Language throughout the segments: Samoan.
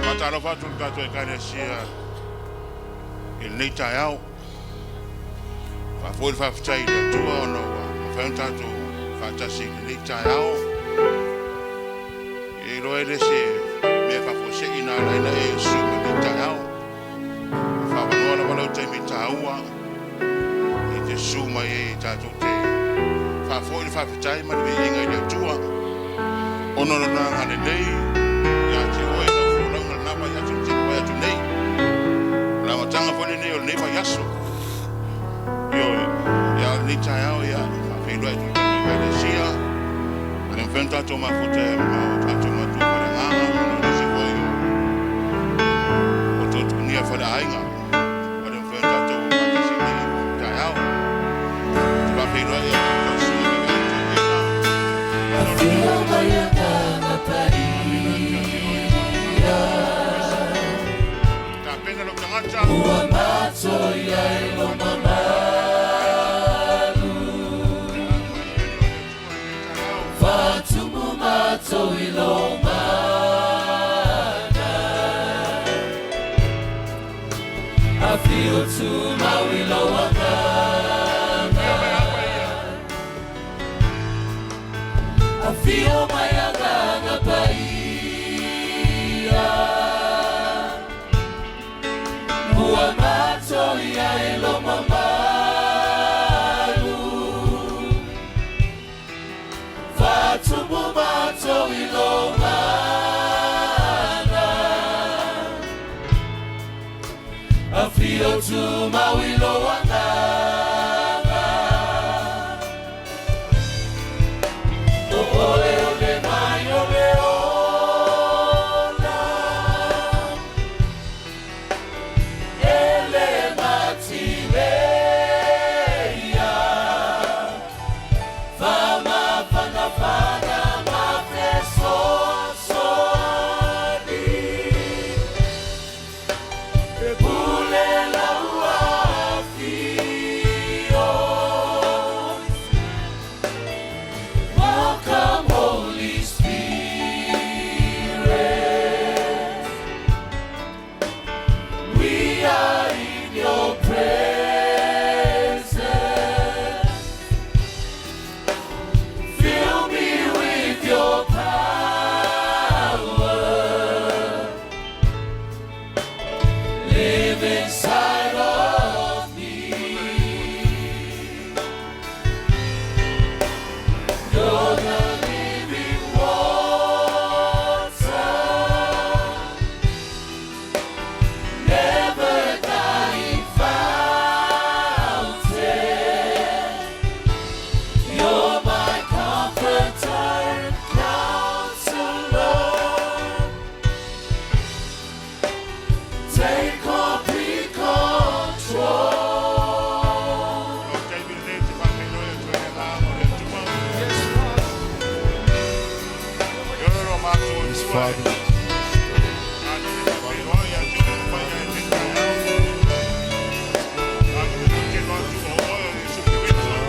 Faatalofa atu i le tatou Ekalesia i lenei taeao. Faafoi le faafetai i le Atua ona ua mafai ona tatou faatasi i lenei taeao. E iloa e le se mea faafuasei na ala ai ona e susu mai lenei taeao. E faaavanoa lava lau taimi taua e te susu mai ai tatou te faafoi le faafetai ma le viiga i le Atua ona o lona agalelei ia te oe i lau folauga i lena vaiaso na tea mavae atu nei. O le amataga foi lenei o lenei vaiaso. Ioe, ia a o lenei taeao, ia, faafeiloai atu i le tatou Ekalesia, ua le mafai ona tatou mafuta e ma o tatou matua faaleagaga ona o nisi foi o tuatunia faleaiga, ua le mafai ona tatou faatasi i lenei taeao. Ou te faafeiloai atu i lau susuga i le Toeaina ona o le Tapena lou tagata. O le taimi lenei ou te faafeiloai atu ai i le Agaga o le Atua. E olo lo matou Atua e tatou te faafeiloai ia te oe paia i lenei taeao. Tatou te tilotilo atu o oe o Iesu Keriso. O oe o Ieova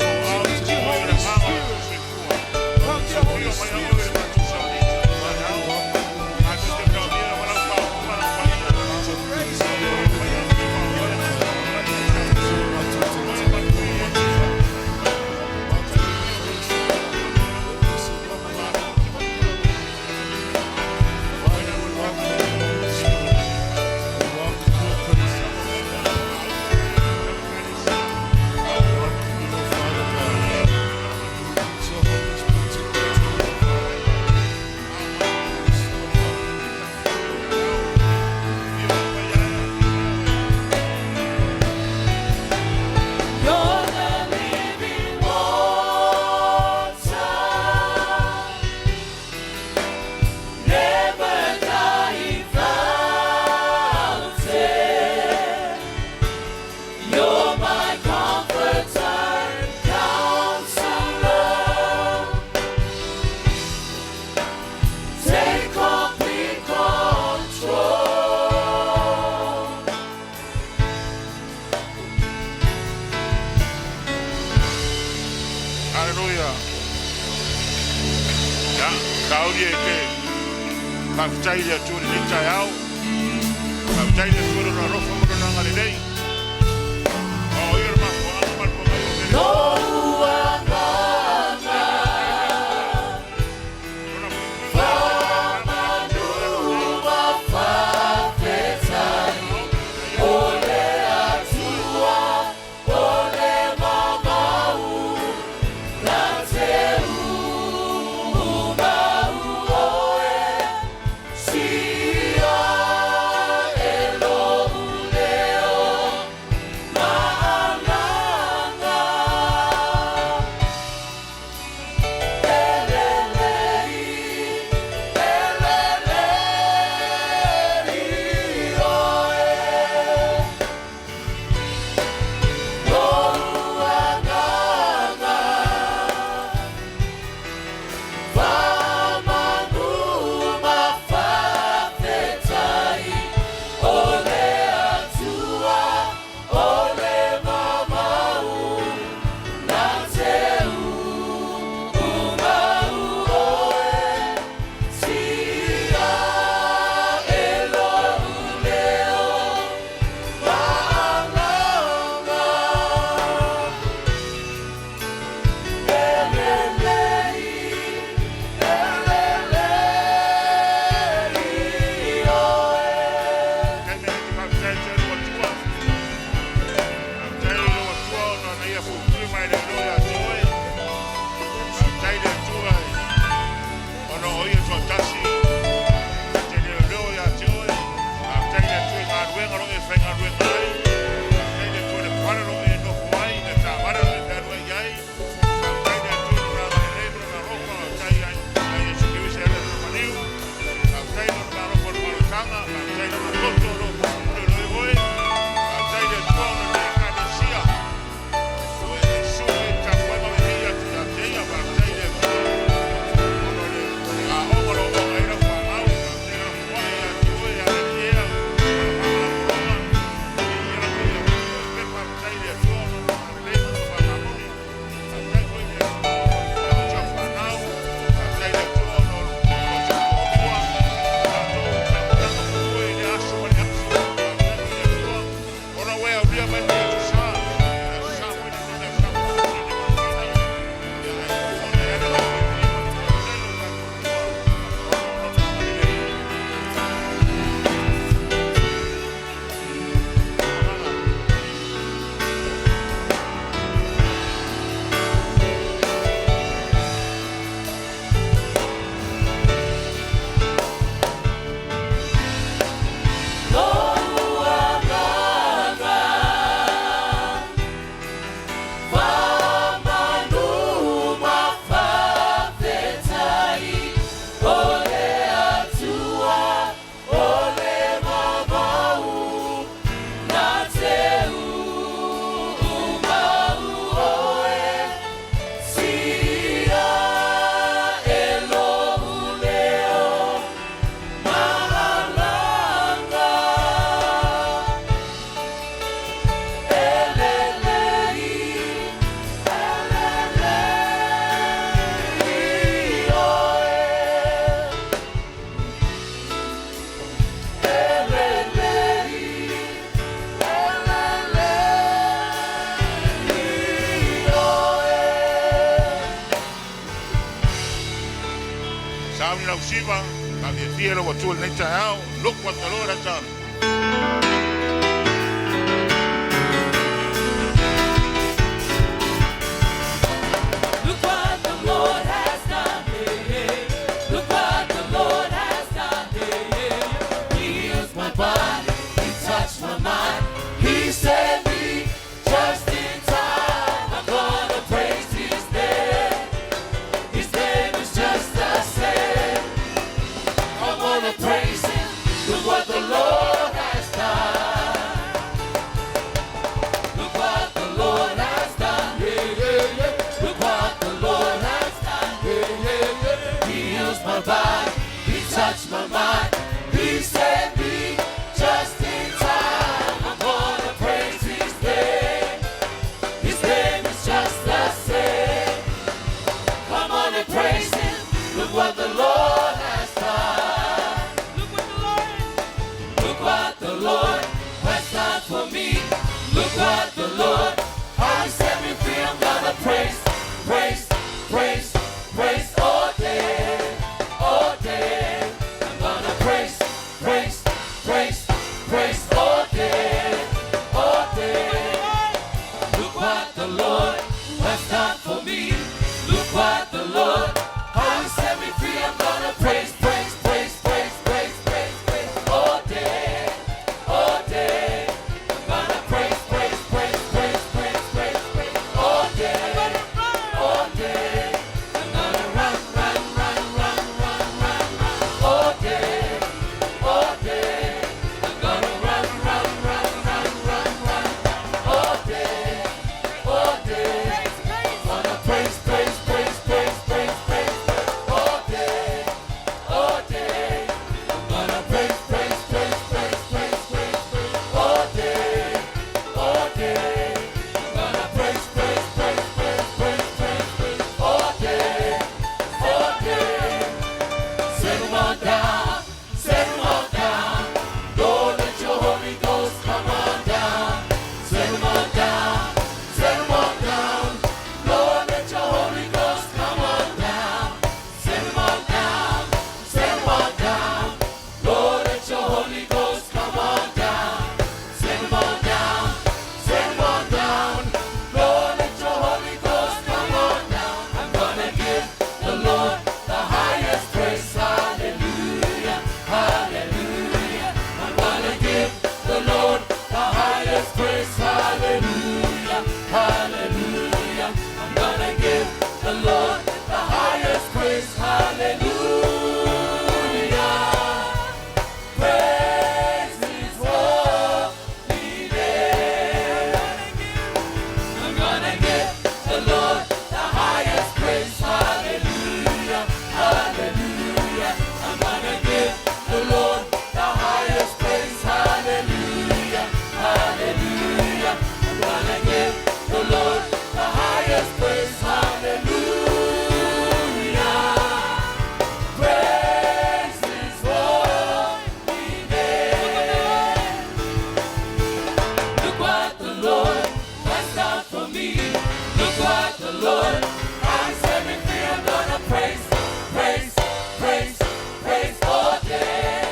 o Au, o oe o le Agaga o le Soifua. Afio mai oe i le matou sauni i lenei taeao. Tatou te manaomia lava lau faaupuga, lau paia. Haleluia. Ia, tauli e te faafetai i le Atua i lenei taeao. Faafetai i le Atua i lona alofa ma lona agalelei. O ia le mafuaaga ma le pogai o mea Look what the Lord has done. Look what the Lord has done. Look what the Lord has done. He heals my body. He touched my mind. He set me just in time. I'm gonna praise His name. His name is just the same. I'm gonna praise Him. Look what the Lord give the Lord the highest praise. Hallelujah. Praise His holy name. I'm gonna give the Lord the highest praise. Hallelujah. Hallelujah. I'm gonna give the Lord the highest praise. Hallelujah. Hallelujah. I'm gonna give the Lord the highest praise. Hallelujah. Praise His holy name. Look what the Lord has done for me. Look what the Lord has set me free. I'm gonna praise, praise, praise, praise all day,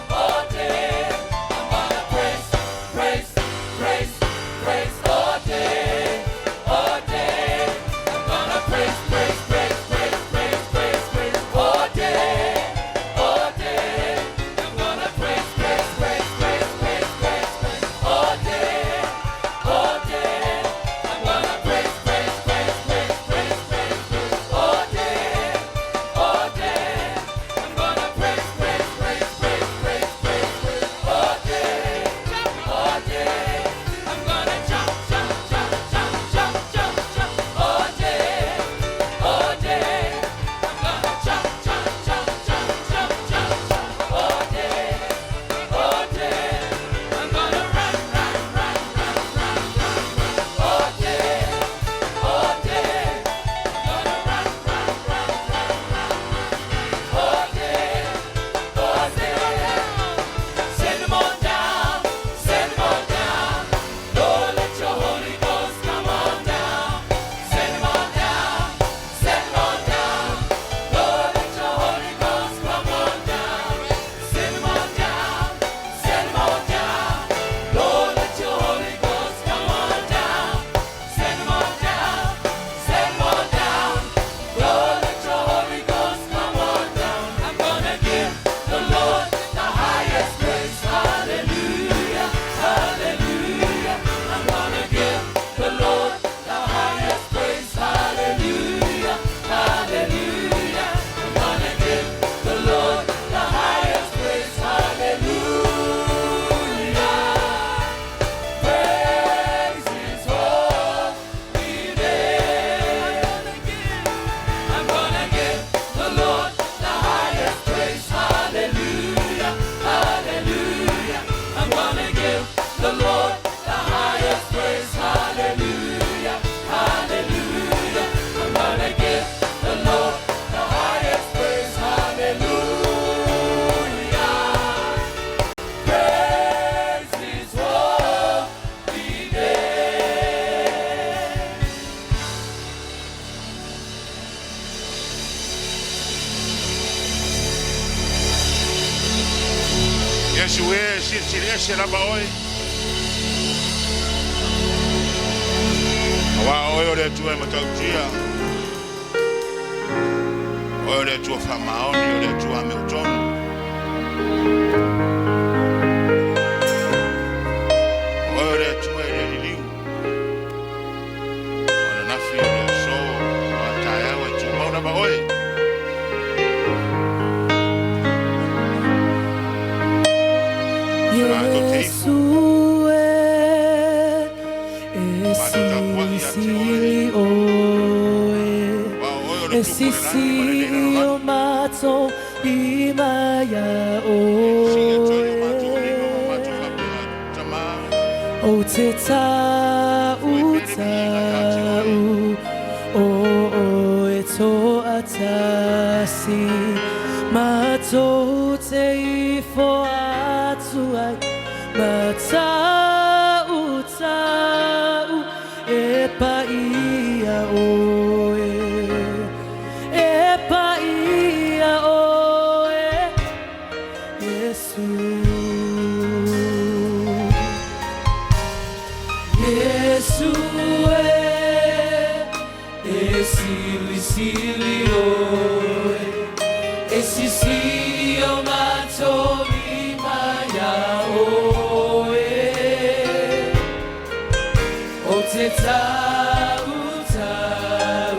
all day. I'm gonna praise, praise, praise, praise all day, all day. I'm gonna praise, praise, praise, praise, praise, praise, praise all day, all day. I'm gonna praise, praise, praise, praise, praise, praise, praise all day, all day. I'm gonna praise, praise, praise, praise, praise, praise, praise all day, all day. I'm gonna praise, praise, praise, praise, praise, praise, praise all day, all day. I'm gonna jump, jump, jump, jump, jump, jump, jump all day, all day. I'm gonna jump, jump, jump, jump, jump, jump, jump all day, all day. I'm gonna run, run, run, run, run, run, run all day, all day. I'm gonna run, run, run, run, run, run all day, all day. Send 'em on down, send 'em on down. Lord, let your Holy Ghost come on down. Send 'em on down, send 'em on down. Lord, let your Holy Ghost come on down. Send 'em on down, send 'em on down. Lord, let your Holy Ghost come on down. Send 'em on down, send 'em on down. Lord, let your Holy Ghost come on down. I'm gonna give the Lord the highest praise. Hallelujah, hallelujah. I'm gonna give the Lord the highest praise. Hallelujah, hallelujah. I'm gonna give the Lord the highest praise. Hallelujah. Praise His holy name. I'm gonna give the Lord the highest praise. Hallelujah, hallelujah. I'm gonna give the Lord the highest praise. Hallelujah, hallelujah. I'm gonna give the Lord the highest praise. Hallelujah. Praise His holy name. Iesu e silisili ese lava oe. Auā o oe o le Atua e matautia. O oe o le Atua faamaoni, o le Atua amiotonu. O oe o le Atua e le liliu. O ananafi o le aso, o a taeao e tumau lava oe. Matou te ifo. Iesu e, Matou tapuai ia te oe. e sili oe. Auā o oe o le E Tupu o le lagi ma le sisi lalolagi. o matou lima ia E sii atu ai o matou lima ma oe. matou faapea, Tamā, Ou te tau foʻi pea le viiga iā te oe. tau o oe toatasi matou te ifo atu ai matau tau e paia oe e paia oe Iesu. Iesu e, e silisili oe, e sisi o matou lima ia oe. O te tau tau.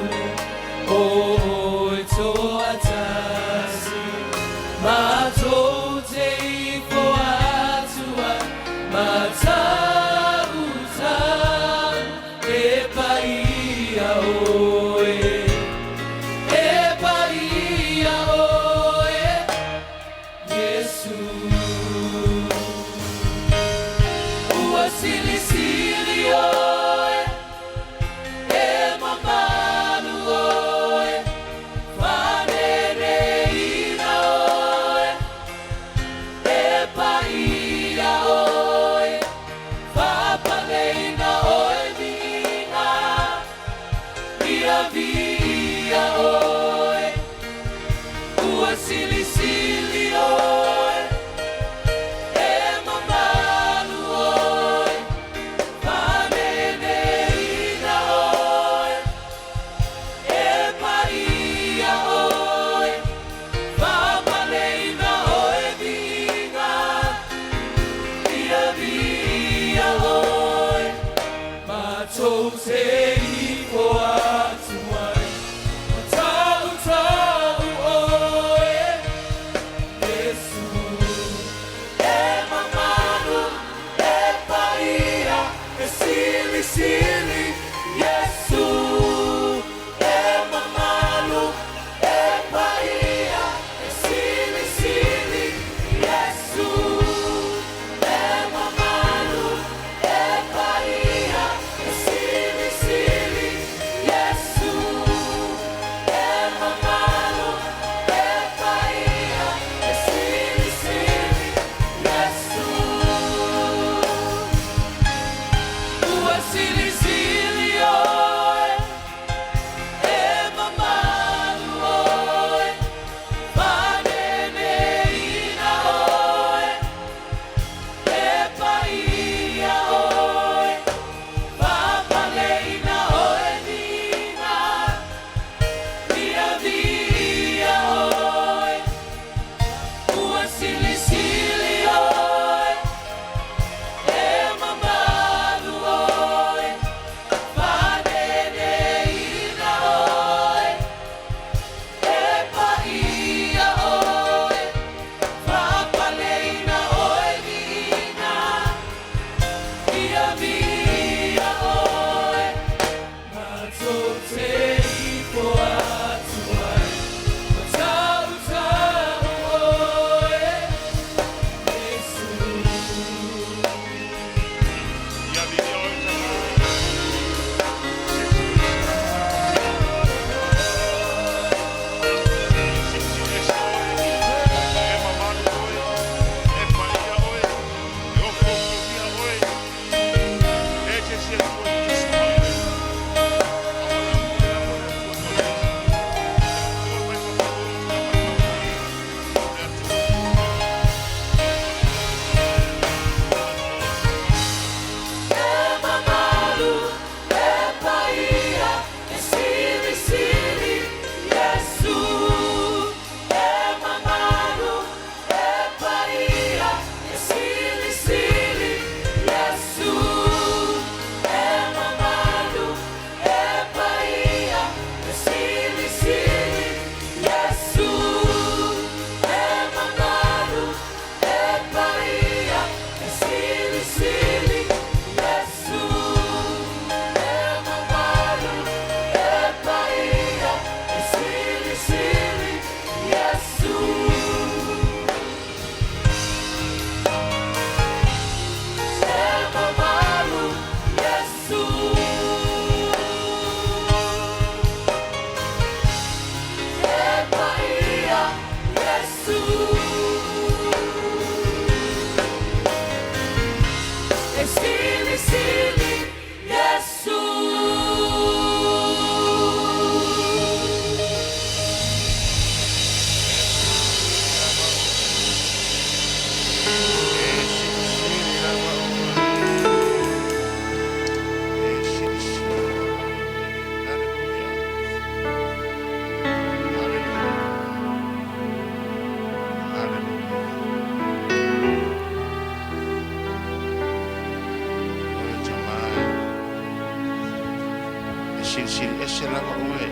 Sili ese lava oe.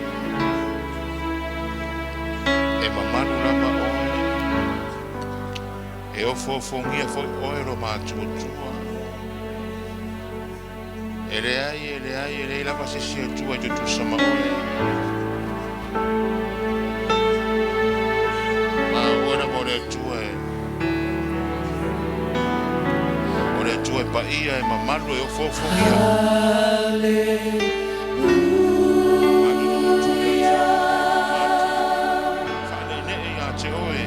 E mamalu lava oe. E ofoofogia foi oe lo matuatua. E leai, e leai, e leai lava se isi Atua e tutusa ma oe. Ma oe lava o le Atua e o le Atua e paia e mamalu e ofoofogia. Faaleenee ia te oe.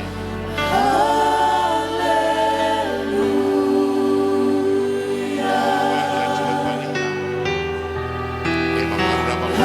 Oe le Atua e paia. E mamalu lava oe.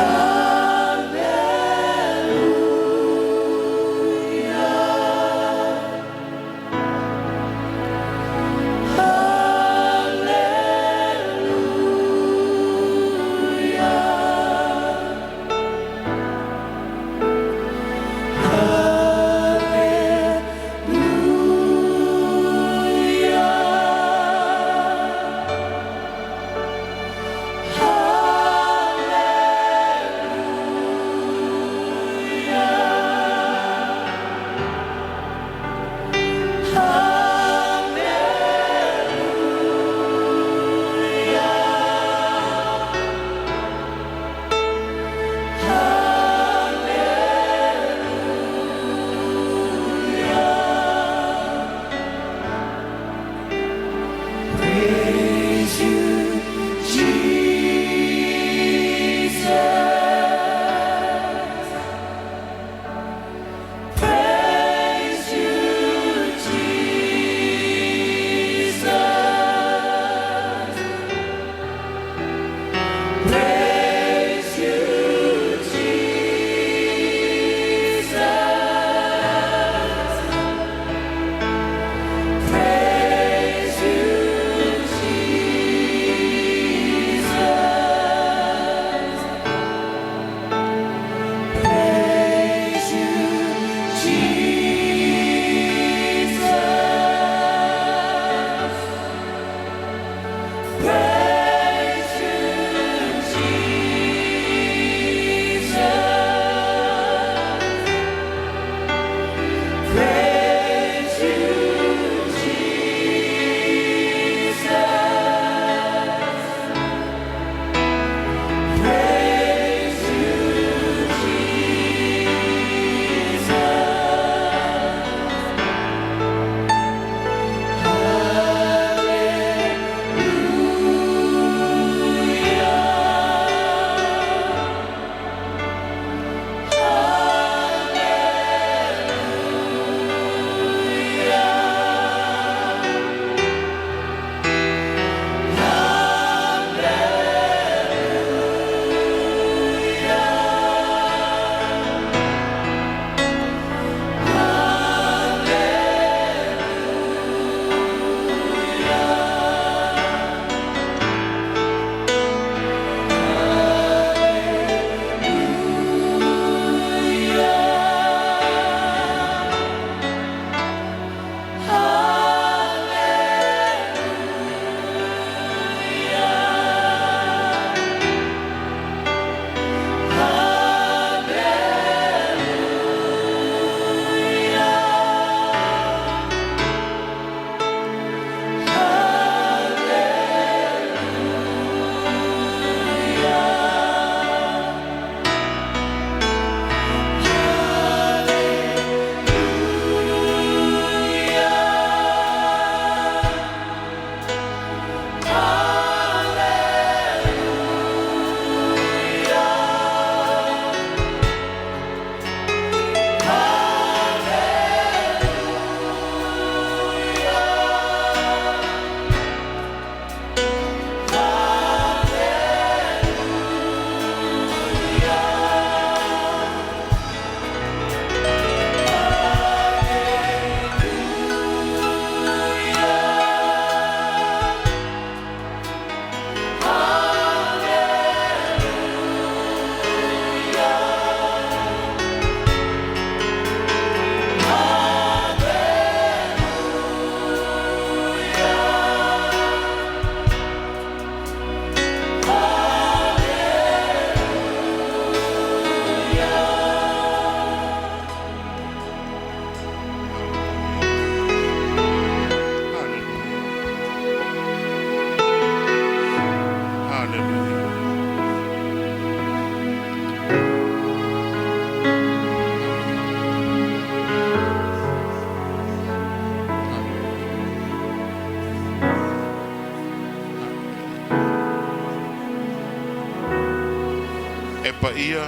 paia,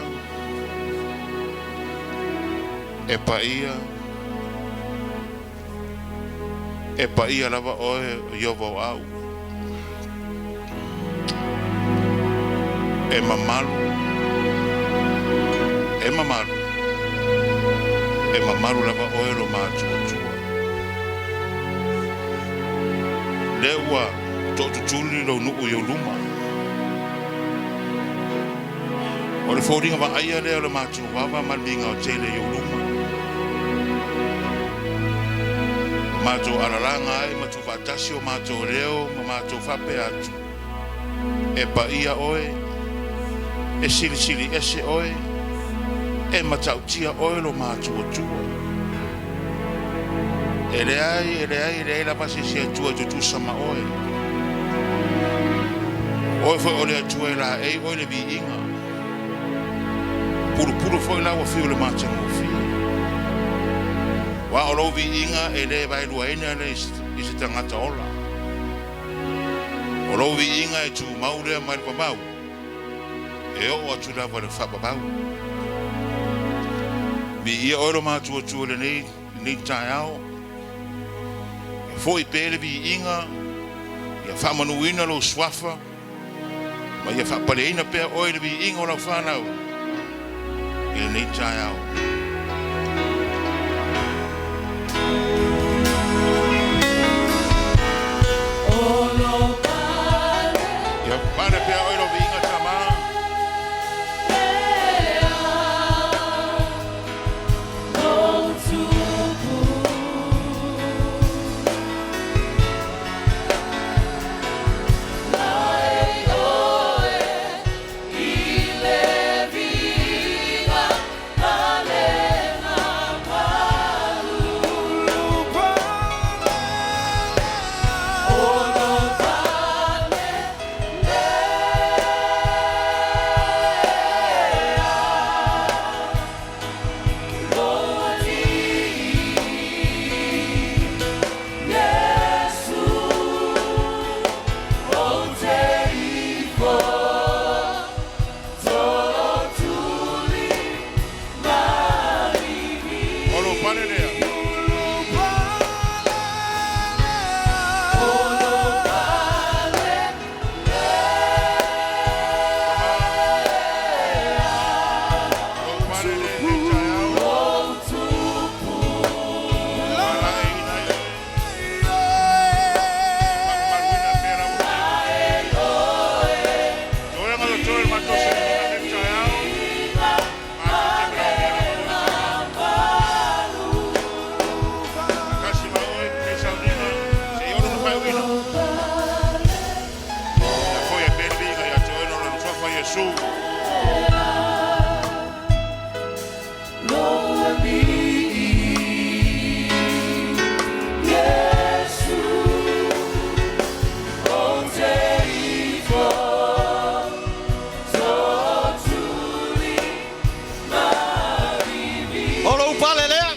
e paia, e paia lava oe o Ieova o au. E mamalu, e mamalu, e mamalu lava oe lo matuatua. Lea ua tootutuli lou nuu i ou luma. O le foliga vaaia lea o le matou vava ma le migao tele i ou luma. Ua matou alalaga ai ma tuufaatasi o matou leo ma matou faapea atu, e paia oe, e silisili ese oe, e matautia oe lo matuatua. E leai, e leai, e leai lava se isi Atua e tutusa ma oe. O oe foi o le Atua e laei oe le viiga. Pulupulu foi lau afio i le matagofie. Aua o lou viiga e le vaeluaina lea i se tagata ola. O lou viiga e tumau lea mai le vavau e oo atu lava i le faavavau. Viia oe lo matuatua i lenei taeao. Ia foi pea le viiga, ia faamanuina lou suafa, ma ia faapaleina pea oe i le viiga o lau fanau i lenei taeao. Ia pale pea oe lou viiga Tama. O lou pale lea. Lou pale lea i lenei taeao. Faalaeiina ai oe. Faamamaluina pea lau Afioga. Toega o toe le matou seleniga i lenei taeao. Matou te manaomia lava oe Tama. Faatasi ma oe i lenei sauniga seia oo lona faaiuina. Ia foi ai pea le viiga ia te oe ona o lona suafa Iesu. O lou pale lea.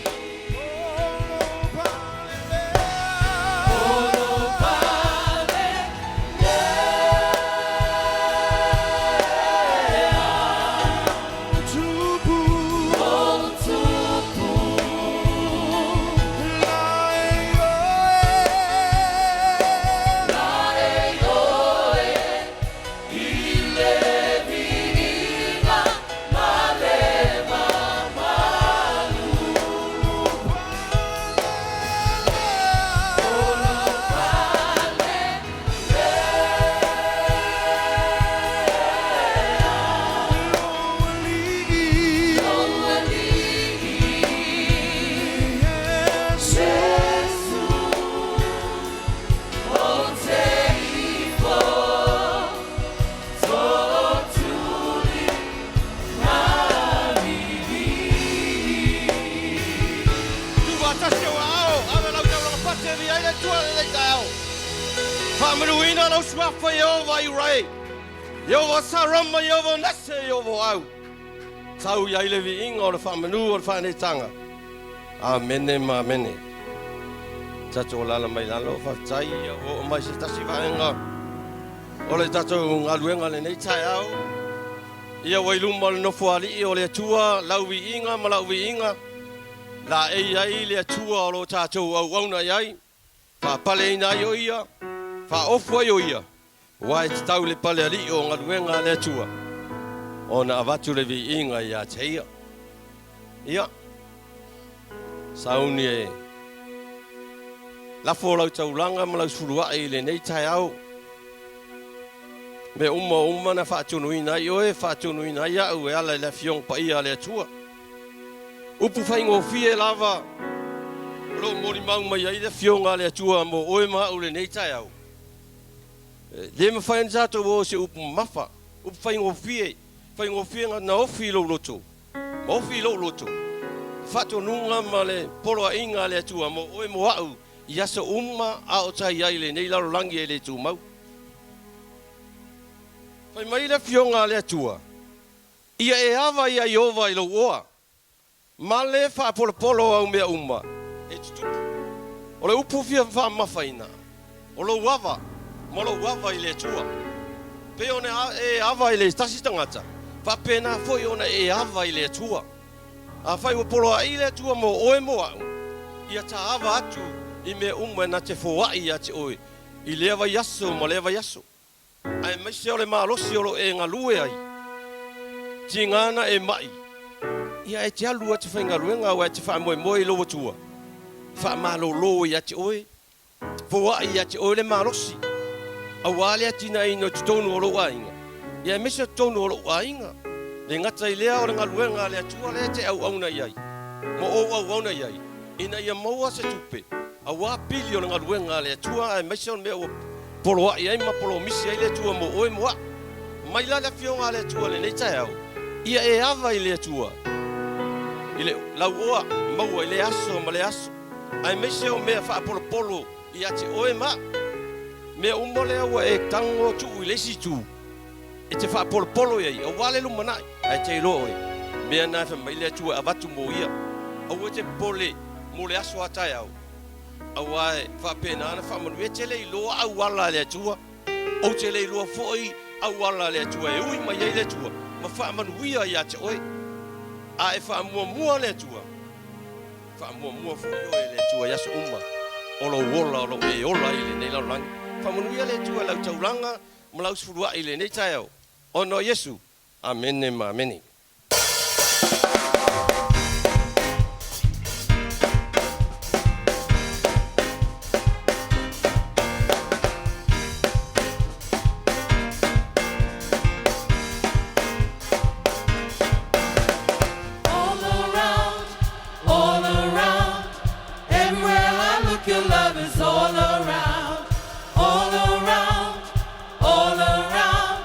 Tuufaatasi ou aao, ave lau taulaga pate e viia ai le Atua i lenei taeao. Faamanuina lou suafa Ieova i Ray, Ieova Saroma, Ieova o Nese, Ieova o Au. Tau i ai le viiga o le faamanu o le faaneetaga. Amene ma amene. Tatou alaala mai lalo, faafetai ua oo mai se tasi vaega o le tatou galuega i lenei taeao. Ia ua i luma o le Nofoalii o le Atua lau viiga ma la'u viiga, laei ai le Atua o lo o tatou auauna i ai, faapaleina ai o Ia, faaofu ai o Ia, aua e tatau i le palealii o galuega a le Atua ona avatu le viiga ia te Ia. Ia, sauni e lafo lau taulaga ma lau sefuluai i lenei taeao. Mea uma uma na faatunuina ai oe, faatunuina ai au e ala i le Afioga Paia a le Atua. Upu faigofie lava o lo o molimau mai ai le Afioga a le Atua mo oe ma au i lenei taeao. E le mafai ona tatou o i se upu mamafa, upu faigofie, faigofie na ofi i lou loto, ma ofi i lou loto, le faatonuga ma le poloaiga a le Atua mo oe mo au i aso uma a o tai ai i lenei lalolagi e le tumau. Fai mai le Afioga a le Atua, Ia e ava ia Ieova i lou oa, ma le faapolopolo o au mea uma e tutupu. O le upu fia faamamafaina, o lou ava ma lou ava i le Atua. Pei ona e ava i le tasi tagata, faapena foi ona e ava i le Atua. Afai ua poloai le Atua mo oe mo a'u, ia ta ava atu i mea uma na te foai ia te oe i lea vaiaso ma lea vaiaso, aemaise o le malosi o lo e galue ai. Tiga na e ma'i, ia e te alu a te faigaluega aua e te faamoemoe i lou Atua, faamalolo ia te oe Foai ia te oe le malosi, aua le atinaeina o totonu o lou aiga, ia aemaise o totonu o lou aiga. Le gata i lea o le galuega a le Atua lea e te auauna i ai, ma ou auauna i ai, ina ia maua se tupe, aua pili o le galuega a le Atua, aemaise o le mea ua poloai ai ma polomisi ai le Atua mo oe mo a'u. Mai la le Afioga a le Atua i lenei taeao, ia e ava i le Atua i le lauoa maua i lea aso ma lea aso. aemaise o mea faapolopolo ia te oe ma mea uma lea ua e tago tuu i le isi itu e te faapolopolo i ai aua le lumanai, ae te iloa oe, mea na e fai mai le Atua e avatu mo ia. Aua e te popole mo le aso a taeao, aua e faapena ona faamanuia. E te le iloa auala a le Atua, ou te le iloa foi auala a le Atua e ui mai ai le Atua ma faamanuia ia te oe. A e faamuamua le Atua, Faamuamua foi oe e le Atua i aso uma o lou ola o lo o e ola ai i lenei lalolagi. Faamanuia le Atua i lau taulaga ma lau sefuluai i lenei taeao. Ona o Iesu. Amene ma amene. All around, all around, everywhere I look, your love is all around. All around, all around,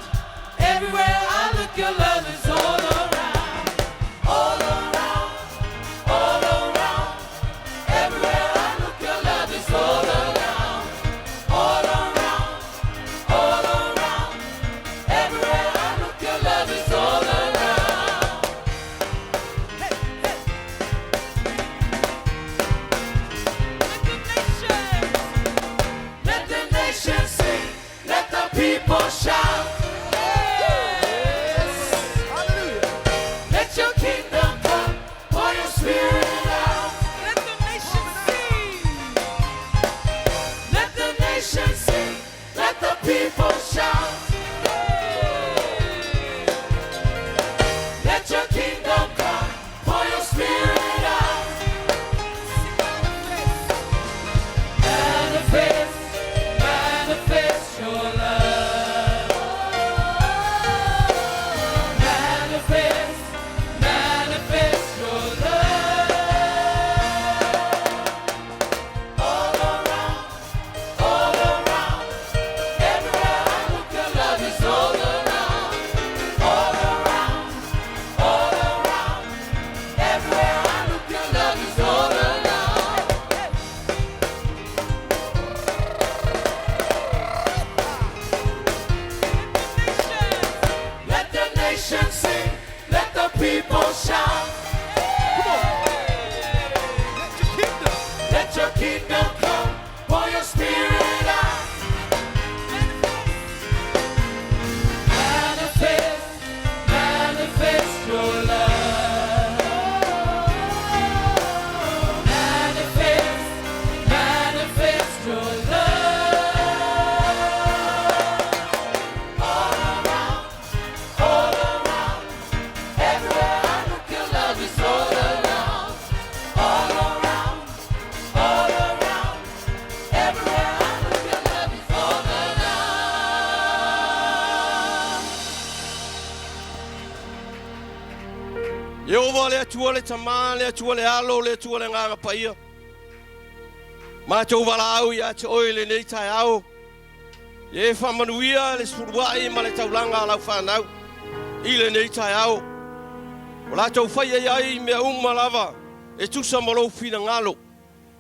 everywhere I look, your love is all around. le Atua le Tama, le Atua le Alo, le Atua le Agaga Paia. Matou valaau ia te oe i lenei taeao. Ia e faamanuia le sefuluai ma le taulaga a lau fanau i lenei taeao. O latou faia i ai mea uma lava e tusa ma lou finagalo.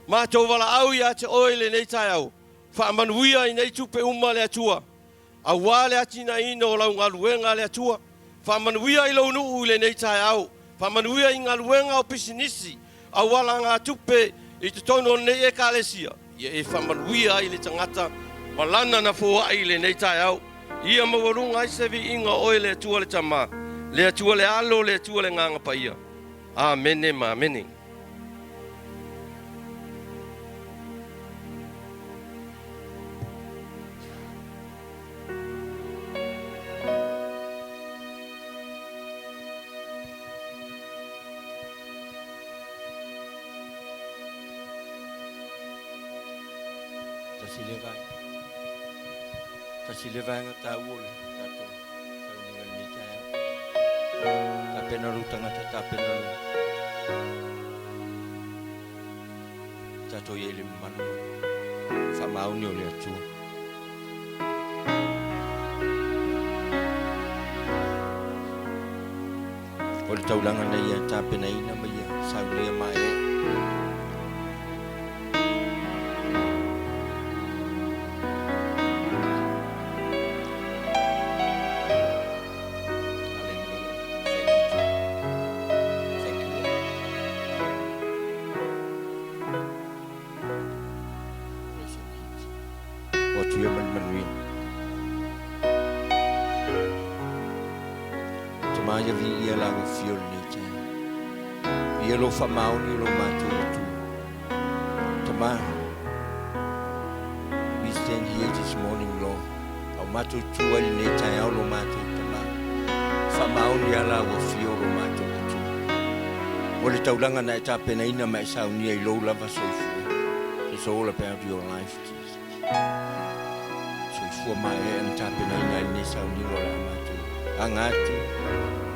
Matou valaau ia te oe i lenei taeao, faamanuia i nei tupe uma le Atua, aua le atinaeina o lau galuega le Atua. Faamanuia i lou nuu i lenei taeao, faamanuia i galuega o pisinisi, aualagatupe i totonu o lenei Ekalesia, ia e faamanuia ai le tagata ma lana na foai i lenei taeao. Ia maualuga ai se viiga o oe le Atua le Tama, le Atua le Alo, le Atua le Agaga Paia. Amene ma amene. Tasi lea vaega. Tasi lea vaega taua o le tatou sauniga i lenei taeao. Tapena lou tagata, tapena lou tatou i ai i le mamalu faamaoni o le Atua. O le taulaga na ia tapenaina ma ia saunia maeaea. O atu ia ma le manuia. Tama ia viia la ua fio lenei taeao. Ia lou faamaoni o lo matou Atua. Tama, we stand here this morning, Lord. Au matou tu ai lenei taeao lo matou Tama. Faamaoni a la ua fio lo matou Atua. O le taulaga na e tapenaina ma e saunia i lou lava soifua. It's all about your life, Jesus. Soifua maeaea na tapenaina ai lenei sauniga o le a matou aga atu,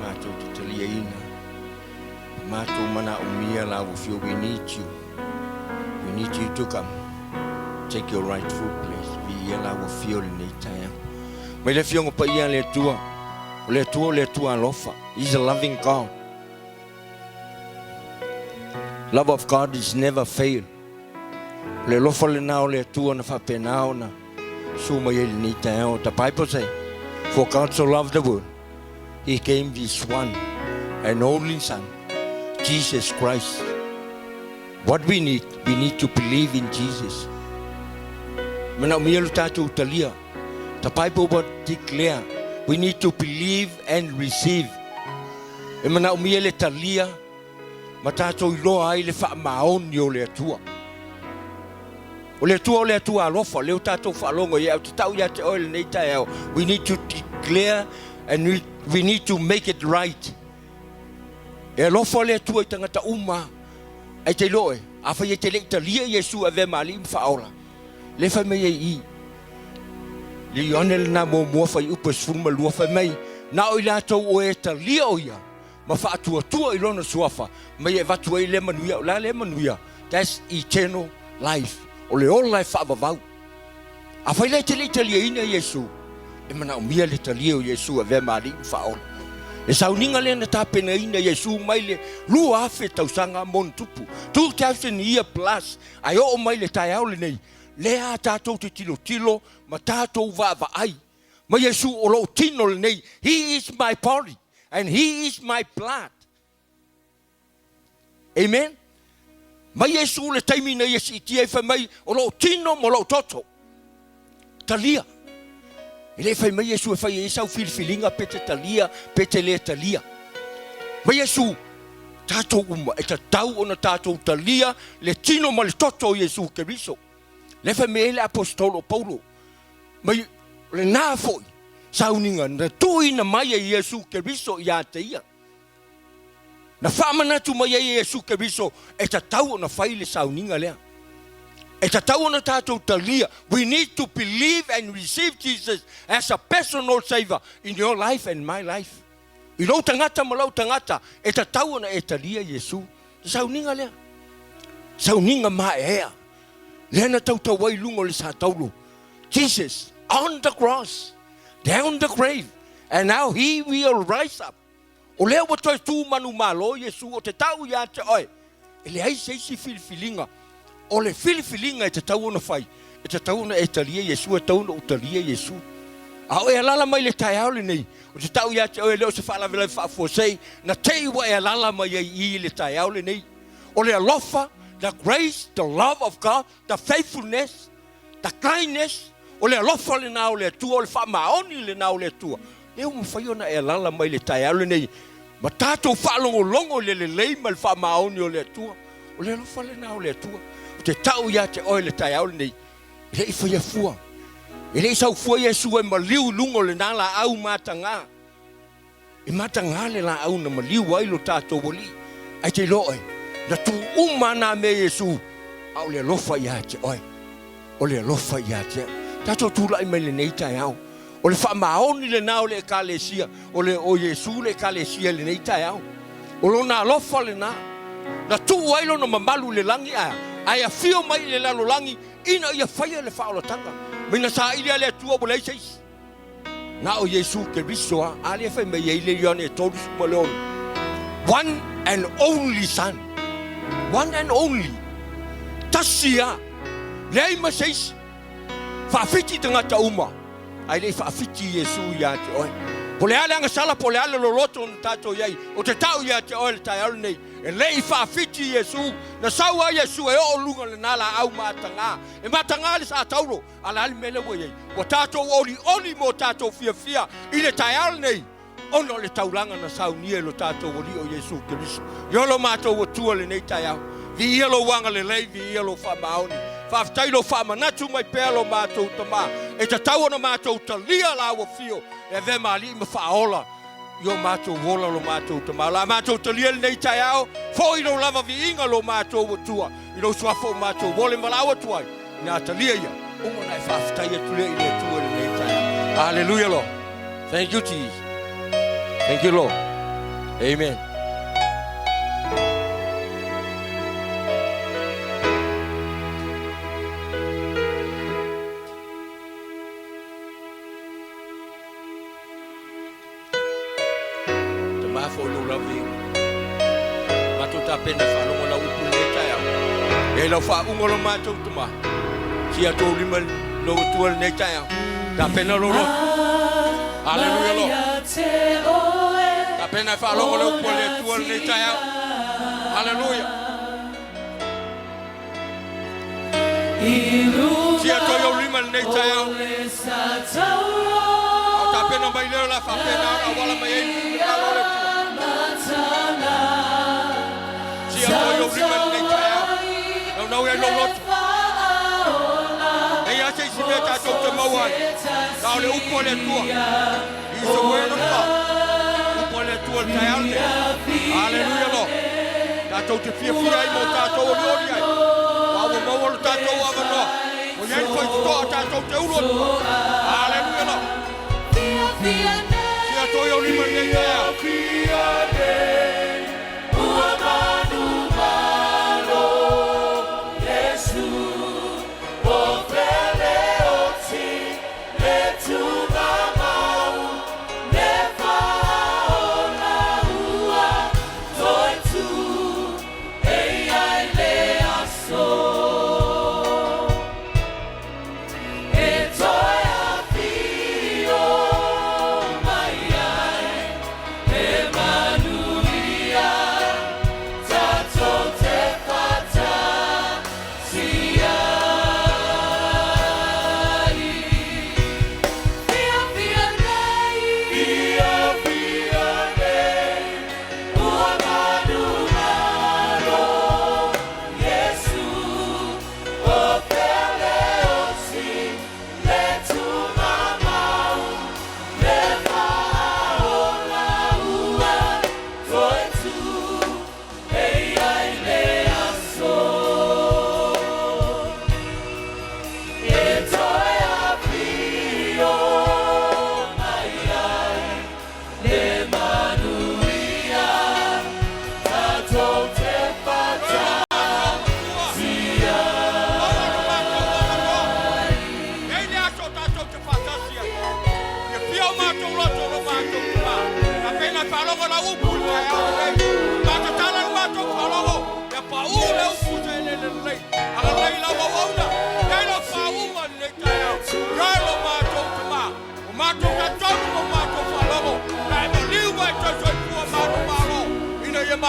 matou te taliaina, ma matou manaomia la ua fio. We need you. We need you to come. Take your rightful place. Viia la ua fio lenei taeao. Mai le Afioga Paia a le Atua, o le Atua o le Atua alofa. He's a loving God. Love of God is never fail. O le alofa lena o le Atua na faapena ona su mai ai lenei taeao. The Bible say, For God so loved the world, He gave His one and only Son, Jesus Christ. What we need, we need to believe in Jesus. Manaomia lo tatou talia. The Bible will declare we need to believe and receive. E manaomia le talia ma tatou iloa ai le faamaoni o le Atua. O le Atua o le Atua alofa, lea ua tatou faalogo i ai, ou te tau ia te oe lenei taeao, we need to declare and we, we need to make it right. E alofa le Atua i tagata uma, ai te iloa oe, afai e te le i talia Iesu e avea ma alii ma faaola, le fai mai ai i le Ioane lena muamua fuaiupu e 12 fai mai, na o i latou o e talia o ia, ma faatuatua i lona suafa ma ia avatu ai lea manuia. O le a lea manuia? That's eternal life. O le ola e faavavau. Afai la e te le i taliaina Iesu, e manaomia le talia o Iesu e avea ma Alii ma Faaola. Le sauniga lea na tapenaina Iesu mai le 2000 tausaga ma ona tupu, 2000 year plus, ae oo mai le taeao lenei, lea a tatou te tilotilo ma tatou vaavaai Ma Iesu o lou tino lenei, He is my body and He is my blood. Amen. Mai Iesu le taimi na ia siitia ai fai mai o lou tino ma lou toto. Talia. E le fai mai Iesu e fai ai sau filifiliga pe te talia pe te le talia. Mai Iesu tatou uma e tatau ona tatou talia le tino ma le toto o Iesu Keriso. Le fai mai ai le aposetolo o Paulo, mai lena foi sauniga na tuuina mai e Iesu Keriso ia te ia. Na faamanatu mai ai e Iesu Keriso e tatau ona fai le sauniga lea. E tatau ona tatou talia. We need to believe and receive Jesus as a personal savior in your life and my life. I lou tagata ma lou tagata, e tatau ona e talia Iesu. Le sauniga lea, sauniga maeaea, lea na tautau ai i luga o le satauro, Jesus on the cross, down the grave, and now he will rise up. O lea ua toe tu manumalo Iesu o te tau ia te oe, e leai se isi filifiliga. O le filifiliga e tatau ona fai, e tatau ona e talia Iesu, e tatau ona ou talia Iesu. A o e alala mai le taeao lenei, o te tau ia te oe e le o se faalavelave faafuasei, na te i ua e alala mai ai i le taeao lenei. O le alofa, the grace, the love of God, the faithfulness, The kindness, o le alofa lena o le Atua, o le faamaoni lena o le Atua, lea ua mafai ona e alala mai le taeao lenei ma tatou faalogologo i le lelei ma le faamaoni o le Atua. O le alofa lena o le Atua. Ou te tau ia te oe le taeao lenei, e le i faia fua. E le i sau fua Iesu e maliu i luga o lena laau mataga. E mataga le laau na maliu ai lo tatou Alii, ae te iloa oe, na tuu uma nā mea Iesu, a o le alofa ia te oe, o le alofa ia te au. Tatou tulai mai lenei taeao, o le faamaoni lena o le Ekalesia, o le o Iesu le Ekalesia i lenei taeao. O lona alofa lena, na tuu ai lona mamalu i le lagi ae, ae afio mai i le lalolagi ina ia faia le faaolataga. Mai na saili a le Atua ua leai se isi. Na o Iesu Keriso a, a lea fai mai ai le Ioane 36. One and only son. One and only. Tasi a. Leai ma se isi. Faafiti tagata uma. Ae le i faafiti Iesu ia te oe. Po le a le agasala, po le a le loloto na tatou i ai, o te tau ia te oe le taeao lenei, e le i faafiti Iesu, na sau a Iesu e oo luga lena laau mataga. E mataga le satauro, A o le a le mea lea ua i ai? Ua tatou olioli mo tatou fiafia i le taeao lenei, ona o le taulaga na saunia e lo tatou Alii o Iesu Keriso. Ia lo matou Atua lenei taeao. Viia lou agalelei, viia lou faamaoni. Faafetai lou faamanatu mai pea lo matou Tama, e tatau ona matou talia la ua afio e avea ma Alii ma Faaola i o matou ola lo matou Tama. O le a matou talia lenei taeao, foi lou lava viiga lo matou Atua, i lou suafa o matou ole valaau atu ai, ina talia ia, uma ona e faafetai atu lea i le Atua i lenei taeao. Hallelujah, Lord. Thank you, Jesus. Thank you, Lord. Amen. Tama foi lou laviga. Matou tapena faalogo lau upu lenei taeao. E lau faauga lo matou tama. Sia tou lima lou Atua lenei taeao. Tapena lou loto. Hallelujah, Lord. Tapena e faalogo le upu a le Atua lenei taeao. Hallelujah. Sia tou iou lima lenei taeao. A o tapena mai lea o le a faapena ona auala mai ai le finagalo o le Atua. Sia tou iou lima lenei taeao. Naunau ai lou loto. Nei lava se isi mea tatou te maua ai, na o le upu a le Atua. He is the word of God. Upu a le Atua i le taeao lenei. Hallelujah, Lord. Tatou te fiafia ai mo tatou olioli ai. Aua ua maua lo tatou avanoa. Ua i ai le faitotoa tatou te ulu atu ai. Hallelujah, Lord. Sia toi au lima lenei taeao.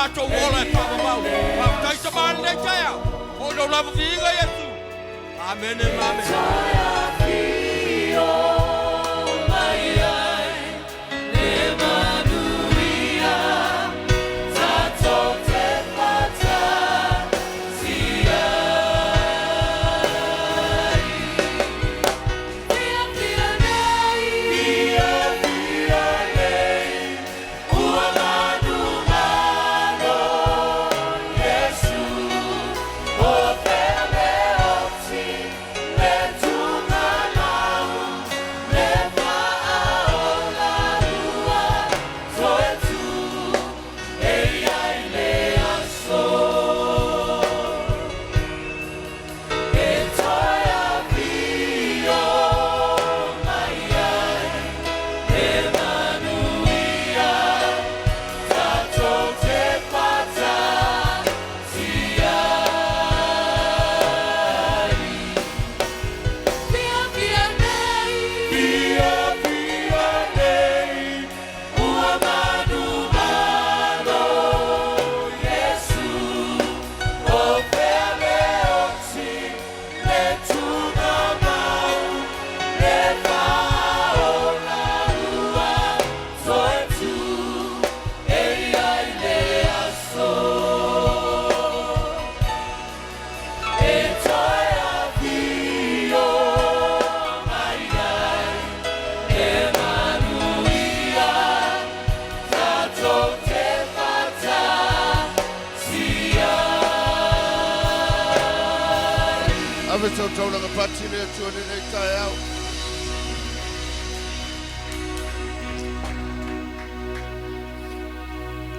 matou ola e faavavau. Faafetai tama i lenei taeao. Foi lou lava viiga Iesu. Amene ma amene. Ave tautaulaga pati le Atua i lenei taeao.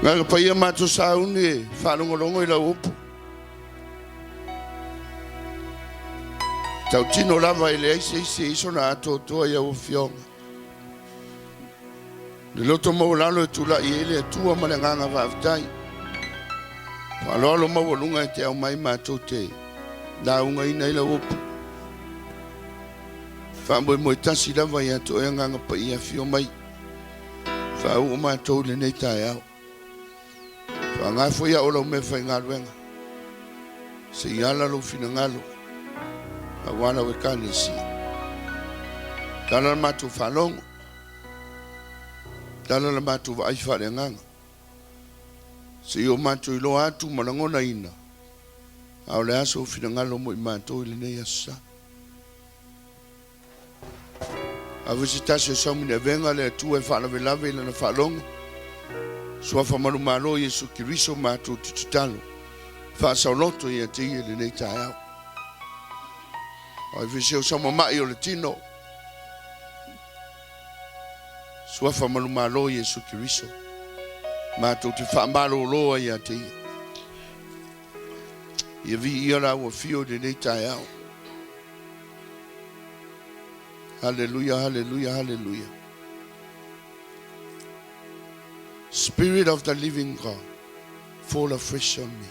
Gaga paia matou sauni e faalogologo i lau upu. Tautino lava e leai se isi e iso na atoatoa i au afioga. Le loto maualalo e tulai ai le Atua ma le agaga faafetai. Faaaloalo maualuga e te aumai matou te laugaina ai lau upu. Faamoemoe tasi lava ia te oe Agaga Paia afio mai. Faauu matou i lenei taeao. Faaaoga foi au o lau meafaigaluega. Se i ala lou finagalo aua lau Ekalesia. Tala la matou faalogo. Tala la matou vaai faaleagaga. Se i o matou iloa atu ma lagonaina a o le a sou finagalo mo i matou i lenei aso sa. Ave se tasi o saumini avega le Atua e faalavelave i lana faalogo. Suafa manumalo Iesu Keriso matou te tatalo. Faasaoloto ia te ia i lenei taeao. O ai foi se o saumama'i o le tino. Suafa manumalo Iesu Keriso matou te faamalolo ai ia te ia. Ia viia la ua fio i lenei taeao. Haleluia, haleluia, haleluia. Spirit of the living God, fall afresh on me.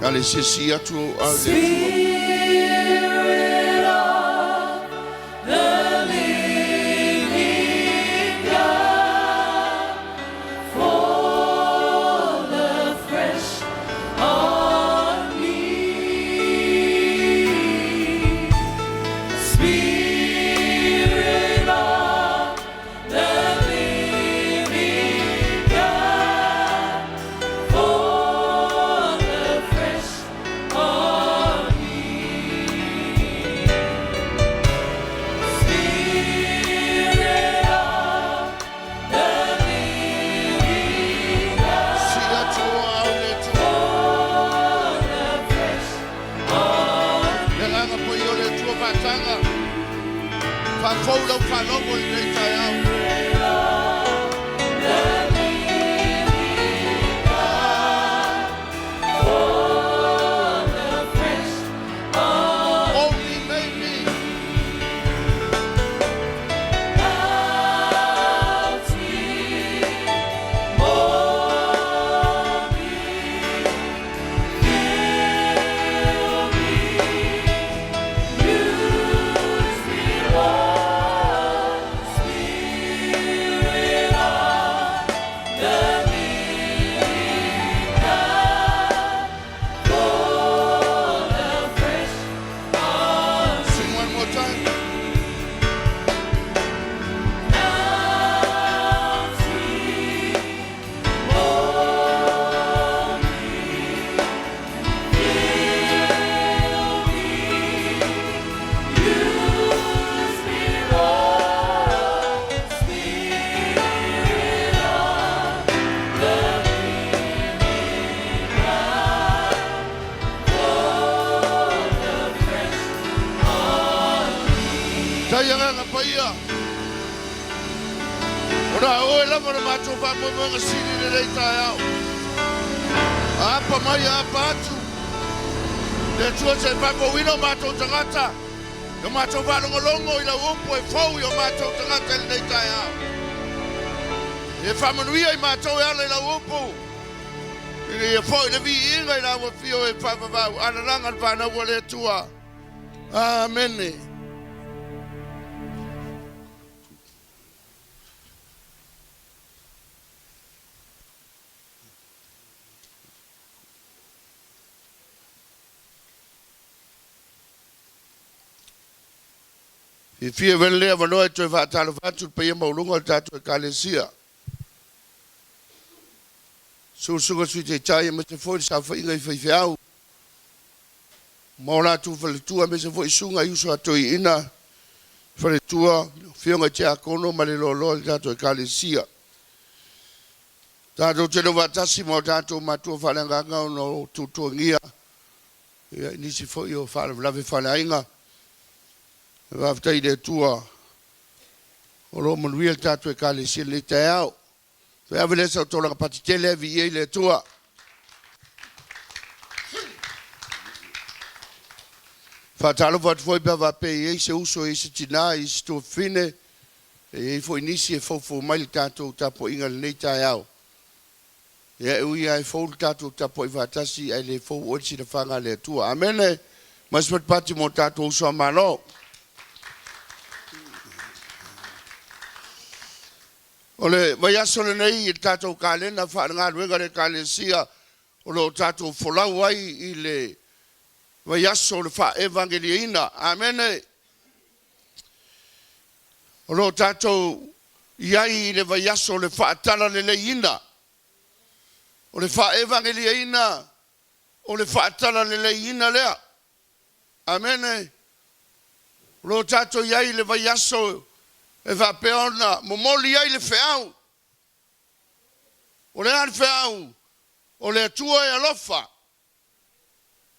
Ale se si atu o au le Atua. Spirit of the living God, fall afresh on me. Spirit of the living God, fall afresh on me. Spirit of the living God, Si atu o au le Atua. fall afresh on Le agaga paia o le Atua faataga. Faafou lau faalogo i lenei taeao. The living God, fall afresh on Only made me. Out mold me, fill me, use me, Lord, Spirit. lava o le matou faamoemoega sili i lenei taeao. A apa mai a apa atu, le Atua se i faafouina o matou tagata, i o matou faalogologo i lau upu e fou i o matou tagata i lenei taeao. E faamanuia i matou e ala i lau upu, ina ia foi le viiga i lau afio e faavavau alalaga le fanau a le Atua. Amene. Fiafia e avea lenei avanoa e toe faatalofa atu i le paia maualuga o le tatou Ekalesia. Susu Susuga Sui Taitai aemaise foi le saofaiga i faifeau ma o latou faletua aemaise foi susuga i uso a toeaiina, faletua, afioga i tiakono ma le loaloa o le tatou Ekalesia. Tatou te faatasi ma o tatou matua faaleagaga ona o tuatuagia ia, i nisi foi o faalavelave faaleaiga. Faafetai i le Atua o lo o manuia le tatou Ekalesia i lenei taeao. Toe ave lea o sau tolaga pati tele e viia i le Atua. Faatalofa atu foi pe a faapea e i ai se uso, e i ai se tinā, e i ai se tuafafine, e i ai foi nisi e foufou mai le tatou tapuaiga i lenei taeao. Ia e ui lava e fou le tatou tapuai faatasi, ae le fou oe le silafaga a le Atua. Amene. Mai se patipati mo tatou uso a Malo. O le vaiaso lenei i le tatou kalena faalegaluega a le Ekalesia o lo o tatou folau ai i le vaiaso o le faaevangeliaina. Amene. O lo o tatou i ai i le vaiaso o le faatalaleleiina. O le faaevangeliaina o le faatalaleleiina lea. Amene. O lo o tatou i ai i le vaiaso e faapea ona momoli ai le feau. O le a le feau? O le Atua e alofa.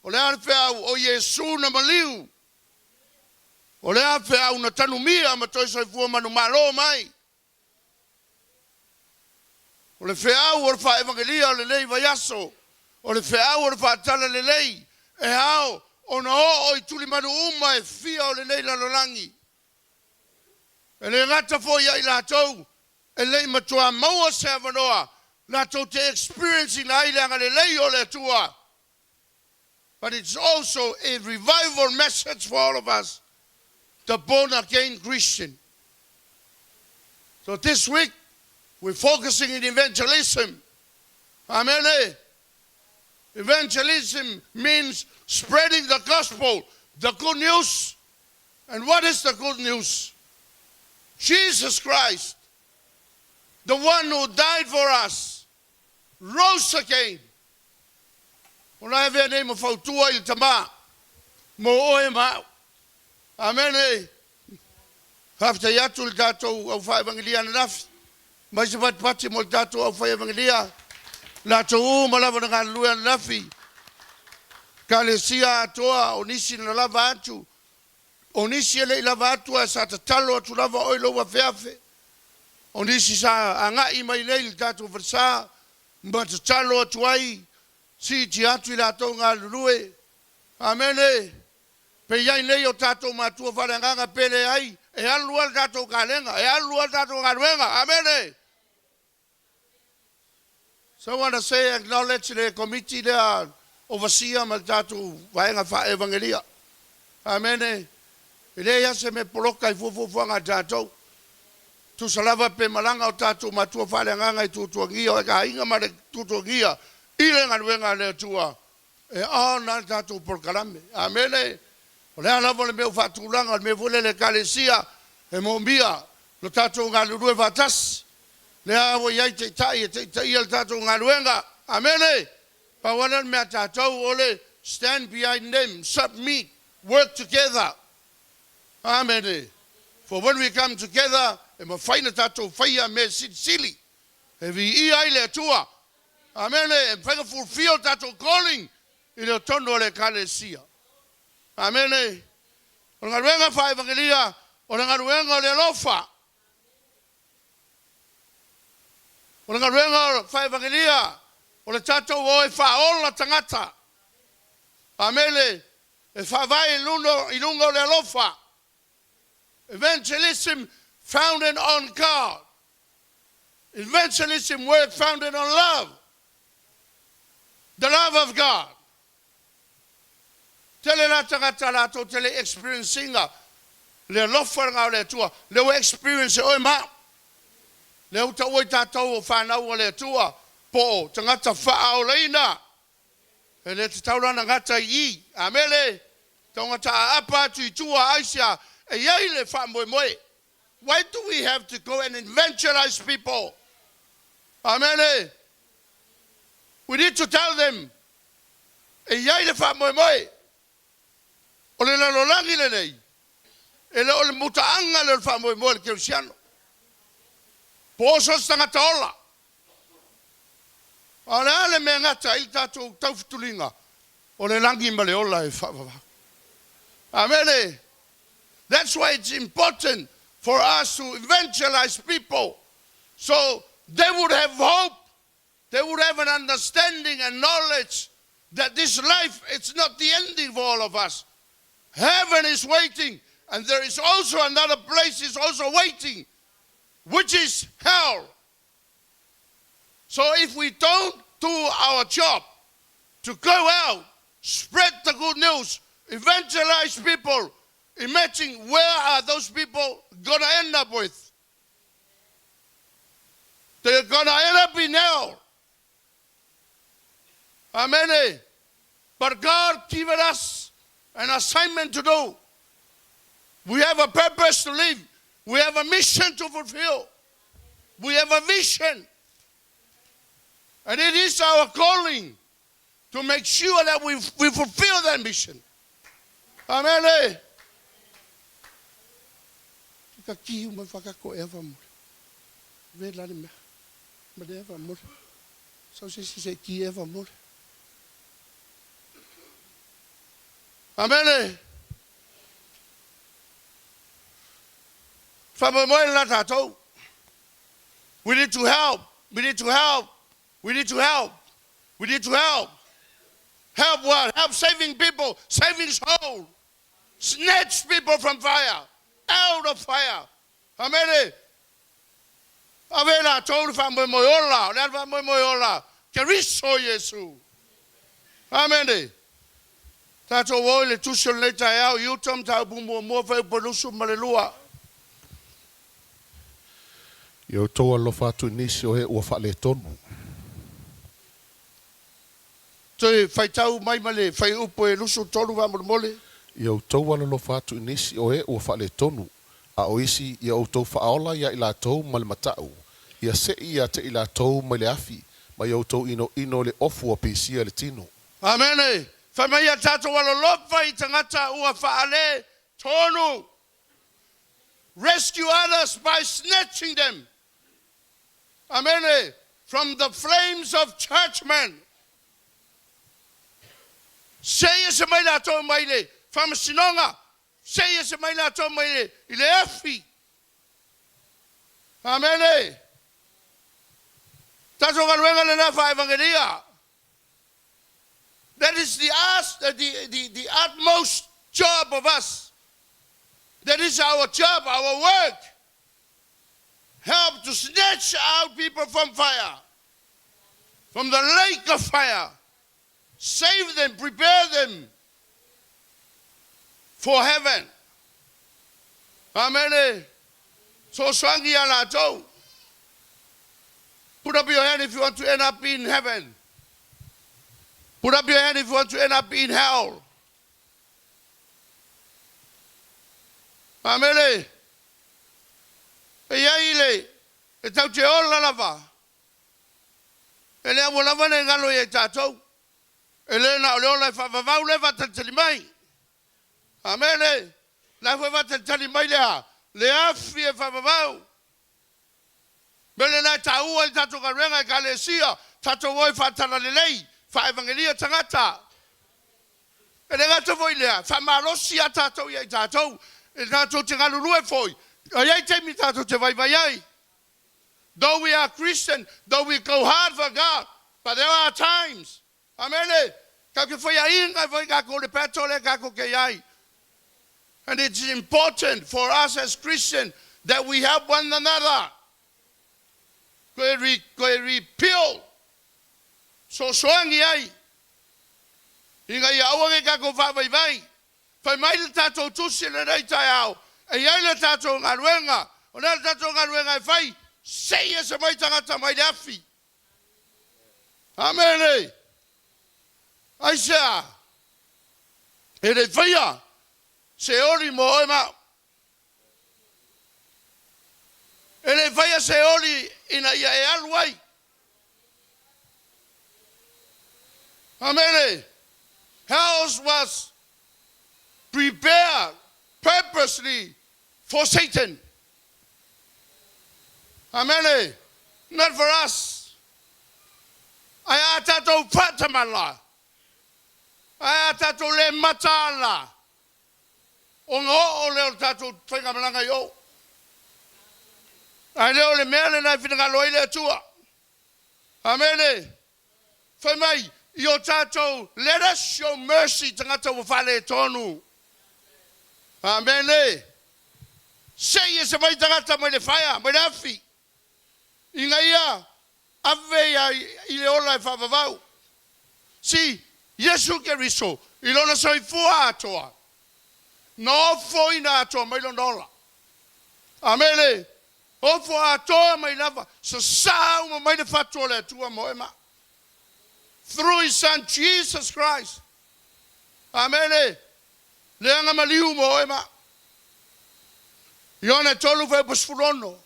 O le a le feau? O Iesu na maliu. O le a feau? Na tanumia ma toe soifua manumalo mai. O le feau o le faaevangelia o lenei vaiaso, o le feau o le faatalalelei e ao ona oo i tulimanu uma e fia o lenei lalolagi. E le gata foi ia i latou e le i matua maua se avanoa latou te experience ina ai le agalelei o le Atua. But it's also a revival message for all of us, the born again Christian. So this week, we're focusing in evangelism. Amen. Eh? Evangelism means spreading the gospel, the good news. And what is the good news? Jesus Christ, the one who died for us, rose again. O la e avea nei ma fautua i le Tama mo oe ma au. Amene. Faafetai atu i le tatou au faaevangelia ananafi, mai se patipati mo le tatou au fai evangelia, latou uma lava na galulue ananafi, Ekalesia atoa, o nisi na lava atu, o nisi e le i lava atu ae sa tatalo atu lava oe lou afeafe. O nisi sa agai mai nei i le tatou falesa ma tatalo atu ai, siiti atu i latou galulue. Amene. Pe i ai nei o tatou matua faaleagaga pe leai, e alu lava le tatou kalega, e alu lava le tatou galuega. Amene. So I want to say acknowledge le komiti lea overseer ma le tatou vaega faaevangelia. Amene. E leai lava se mea poloka i fuafuafuaga a tatou. Tusa lava pe malaga o tatou matua faaleagaga i tuatuagia o aiga ma le tuatuagia i le galuega a le Atua, e ona le tatou polokalame. Amene. O le a lava le mea ua faatulaga, o le mea foi lea le Ekalesia e moomia lo tatou galulue faatasi. Lea ua i ai taitai e taitaia le tatou galuega. Amene. Pau lava lea o le mea a tatou o le stand behind them, submit, work together. Amene. For when we come together, e mafai na tatou faia mea silisili. E viia ai le Atua. Amene. E mafai na fulfill le tatou calling i le totonu o le Ekalesia. Amene. O le galuega faaevangelia, o le galuega o le alofa. O le galuega faaevagelia, o le tatou o e faaola tagata. Amene. E faavae i luga, i luga o le alofa. Evangelism founded on God. Evangelism work founded on love. The love of God. Tele la tagata latou te le experience ina le alofa lena o le Atua. Lea ua experience e oe ma au. Lea ua taua i tatou o fanau a le Atua po o tagata faaolaina. E le tatau la ona gata i i. Amene. Taugata aapa atu i tua aisea e i ai le faamoemoe. Why do we have to go and evangelize people? Amene. We need to tell them e i ai le faamoemoe. O le lalolagi lenei, e le o le mutaaga lea o le faamoemoe a le kerisiano. Po o so o se tagata ola. A o le a le mea e gata ai le tatou taufutuliga? O le lagi ma le ola e faavavau. Amene. That's why it's important for us to evangelize people so they would have hope, they would have an understanding and knowledge that this life it's not the ending for all of us. Heaven is waiting, and there is also another place is also waiting, which is hell. So if we don't do our job to go out, spread the good news, evangelize people, imagine where are those people gonna end up with? They're gonna end up in hell. Amen. But God given us an assignment to do. We have a purpose to live. We have a mission to fulfill. We have a vision. And it is our calling to make sure that we fulfill that mission. Amen. Ka ki uma whakako e fa mole. Ve la le mea. Ma le fa mole. Sau se se ki e fa mole. Amene. Faamoemoe lena tatou. We need to help. We need to help. We need to help. We need to help. Help what? Help saving people, saving soul. Snatch people from fire, out of fire. Amene. Ave latou le faamoemoe ola, o le a le faamoemoe ola? Keriso Iesu. Amene. Tatou o i le tusi o lenei taeao i uta mataupu muamua fuaiupu 22. Ia outou alolofa atu i nisi o e ua faaletonu. Toe faitau mai ma le fuaiupu e 23 faamolemole. Ia outou alolofa atu i nisi o e ua faaletonu, a o isi ia outou faaola iā i latou ma le mataʻu, ia seʻi ia te i latou mai le afi, ma ia outou inoino i le ofu ua pisia le tino. Amene. Fai mai ia tatou alolofa i tagata ua faaletonu. Rescue others by snatching them. Amene. From the flames of judgment. Seʻi ese mai latou mai le faamasinoga. Seʻi ese mai latou mai le, i le afi. Amene. Tatou galuega lena faaevagelia. That is the, us, the utmost job of us. That is our job, our work. Help to snatch out people from fire, from the lake of fire. Save them, prepare them for heaven. Amene. Fesoasoani ia latou. Put up your hand if you want to end up in heaven. Put up your hand if you want to end up in hell. Amene. E iai le e tau te ola lava. E le aua lava ne galo ia i tatou. E le na o le ola e faavavau le faatalitali mai. Amene. La foi faatalitali mai lea. Le afi e faavavau. Me le na taua i tatou galuega ekalesia, tatou o e faatalalelei, faaevagelia tagata. E le gata foi lea, faamalosi a tatou ia i tatou, e tatou te galulue foi. E i ai taimi tatou te vaivai ai. Though we are Christian, though we go hard for God, but there are times. Amene. Ka ke whai ainga whai ka ko le peto le ka ko ke ai. And it's important for us as Christians that we help one another. Koe re, koe repeal. So soangi ai. Inga ia aua ke kako whaavaivai. Whai mai le tātou tusi le rei tai ao. E iai le tātou ngaruenga. O le tātou ngaruenga e whai. Sei e se mai tangata mai le afi. Amene. Ai sea. E le whaia. Se ori mo oe mau. E le whaia se ori ina ia e alu ai. Amene. House was prepared purposely for Satan. Amene. Not for us. Ai a tātou whatamala. Ai a tātou le mataala. O ngā o le o tātou whaingamalanga i o. Ai leo le mea le nai whina i le atua. Amene. Whai mai, i o tātou, let us show mercy tangata ua whale e tonu. Amene. Se i e se mai tangata mai le whaia, mai le awhi. Inga ia, ave ia i le ola e whaavavau. Si, Yesu Keriso, i lona soifua atoa. Na ofo ina atoa mai lona ola. Amene. Ofo atoa mai lava. Sa sa uma mai le whatua le atua mo ema. Through his son Jesus Christ. Amene. Le anga maliu mo ema. Iona tolu whai pasfurono.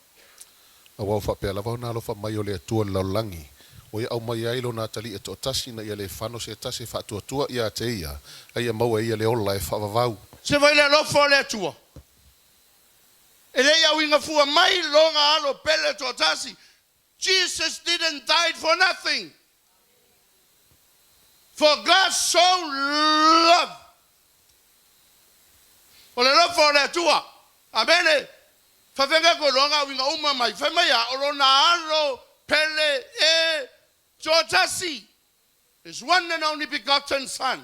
A wau whapea lava o nalo wha mai o le atua le laulangi. O ia au mai ai lo nā tali e to tasi na ia le whano se tasi whaatuatua ia te ia. A ia maua ia le ola e whaavavau. Se vai le alofa o le atua. E le iau inga fua mai longa alo pele to tasi. Jesus didn't die for nothing. For God so loved. O le alofa o le atua. Amene. Whawhenga ko longa winga uma mai. Whai mai a o lona alo pele e to tasi. His one and only begotten son.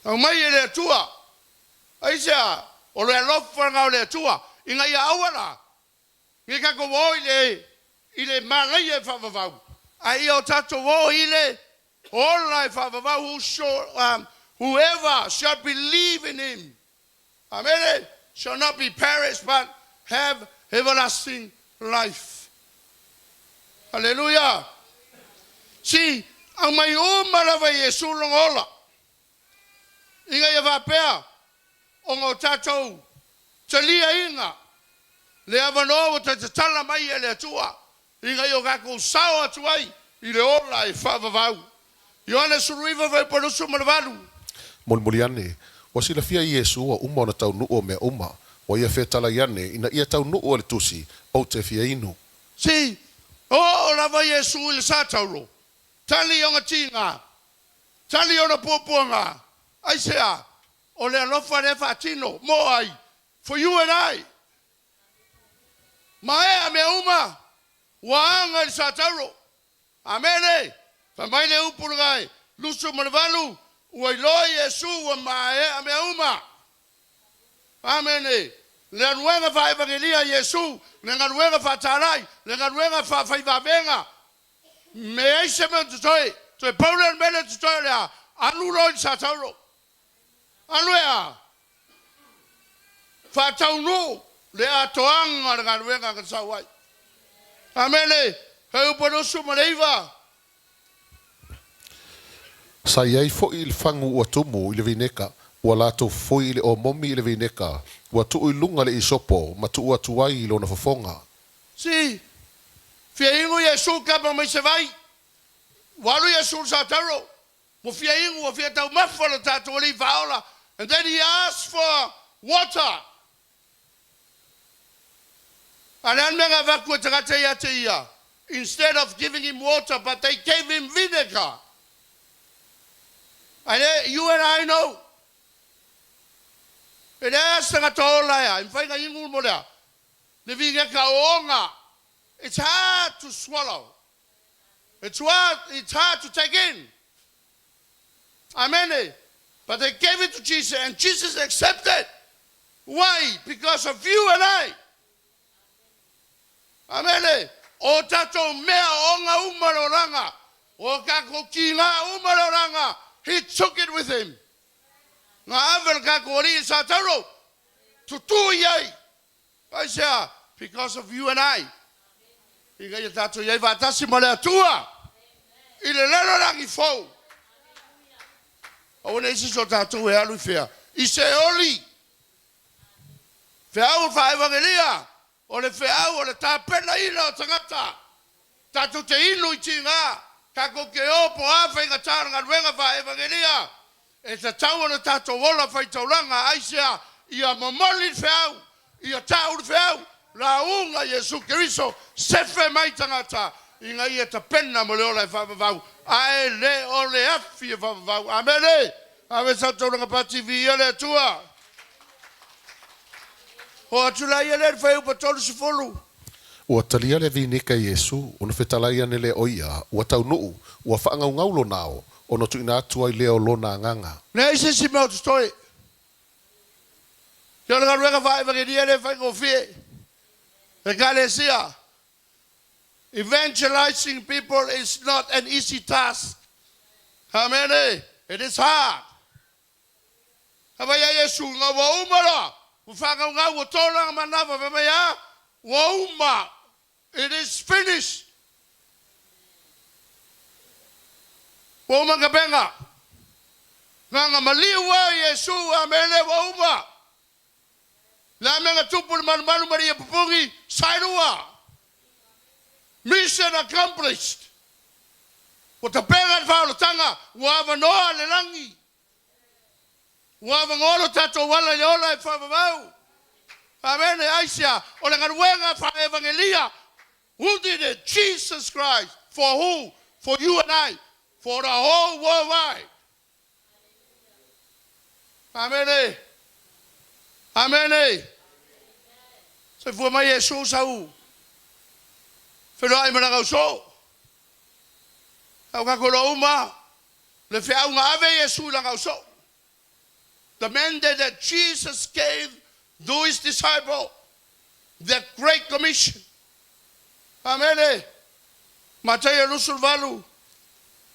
Au mai e le atua. Ai sea, o le alofa ngā o le atua. Inga ia awara. Ngi kako o i le, i le malai e whaavavau. Ai ia o tātou o i le ola e whaavavau who shall, whoever shall believe in him. Amen. Shall not be perished but have everlasting life. Hallelujah. Si, au mai uma lava Iesu longa ola. Inga ia whapea, o ngā tātou talia inga, le awanoa o te tatala mai e le atua, inga i o kako sao atu ai, i le ola e whaavavau. Ioane suluiva vai palusu ma le valu. Molimoli ane, ua silafia Iesu ua uma ona taunuu o mea uma. Ua ia fetalai ane, ina ia taunuu e le tusi, ou te fia inu. Si, o o lava Iesu i le sa taulo. Tali o ngatinga, tali o na puapuanga. Ai sea, o le alofa le whaatino, mo ai, for you and I. Ma e a mea uma, ua anga i le sa taulo. Amene, fa mai le upu ngai, lusu ma le valu, ua iloa Iesu ua ma e a mea uma. Amene. Le anuega fa evangelia Iesu, le galuega faatalai, le galuega faafaivavenga. Me ai se mea totoe, toe pau le mele totoe lea, alu loa i le sa taulo. Alu e a, faataunuu le atoaga le galuega ka sau ai. Amene, kai upu 29. Sa iai fo'i le fagu ua tumu i le vineka, ua latou fofoi i le omomi i le vineka, ua tuu i luga le isopo, ma tuu atu ai i lona fofoga. Si, fia ingu Iesu kapa mai se vai. Ua alu Iesu le sa taulo. Ua fia ingu, ua fia taumafa le tatou alii faaola. And then he asked for water. A le ane mea vaku e tagata ia te ia. Instead of giving him water, but they gave him vinegar. And you and I know. E le asa tagata ola ea, i mwhainga ingu mo lea. Le vineka oonga. It's hard to swallow. It's hard, it's hard to take in. Amen. But they gave it to Jesus and Jesus accepted. Why? Because of you and I. Amen. O tatou mea oga uma le olaga. O kako kiga uma le olaga. He took it with him. Na ave le kako alii sa tauro. Tutu i ai. Aisea, because of you and I. Ina ia tatou i ai faatasi ma le Atua. I le lalolagi fou. Aua ne i se isi o tatou e alu i fea. I Seoli. Feau faaevagelia. O le feau o le tapenaina o tagata. Tatou te inu i tiga. Tatou te o po o a faigata o le galuega faaevagelia. E tatau ona tatou ola faitaulaga, aisea? Ia momoli le feau, ia tau le feau, lauga Iesu Keriso, sefe mai tagata ina ia tapena mo le ola e faavavau, ae le o le afi e faavavau. Amene! Ave sau taulaga pati, viia le Atua. Oo atu laia lea i le fuaiupu 30. Ua talia le vinika e Iesu, ona fetalai ane lea o ia, ua taunuu, ua faagaugau lona ao, ona tuuina atu ai lea o lona agaga. Leai se isi mea o totoe. Ke o le galuega faaevagelia e le faigofie. Ekalesia, evangelizing people is not an easy task. Amene. It is hard. Ka fai a Iesu, ina ua uma loa, ua faagaugau, ua tolaga manava, fai mai a, ua uma. It is finished. Ua uma gabenga. Ganga maliu a Iesu, amene, ua uma. Le a mea na tupu i le malumalu ma le ia pupugi, saelua. Mission accomplished. Ua tapena le faaolataga, ua avanoa le lagi. Ua avanoa lo tatou ala i le ola e faavavau. Amene. Aisea? O le galuega faa-evagelia. Who did it? Jesus Christ. For who? For you and I. For the whole world wide. Amene. Amene. Soifua mai Iesu sau feloai ma lana uso. Au kako loa uma le feauga ave Iesu i lana uso. The mandate that Jesus gave to his disciple, the Great Commission. Amene. Mataia 28,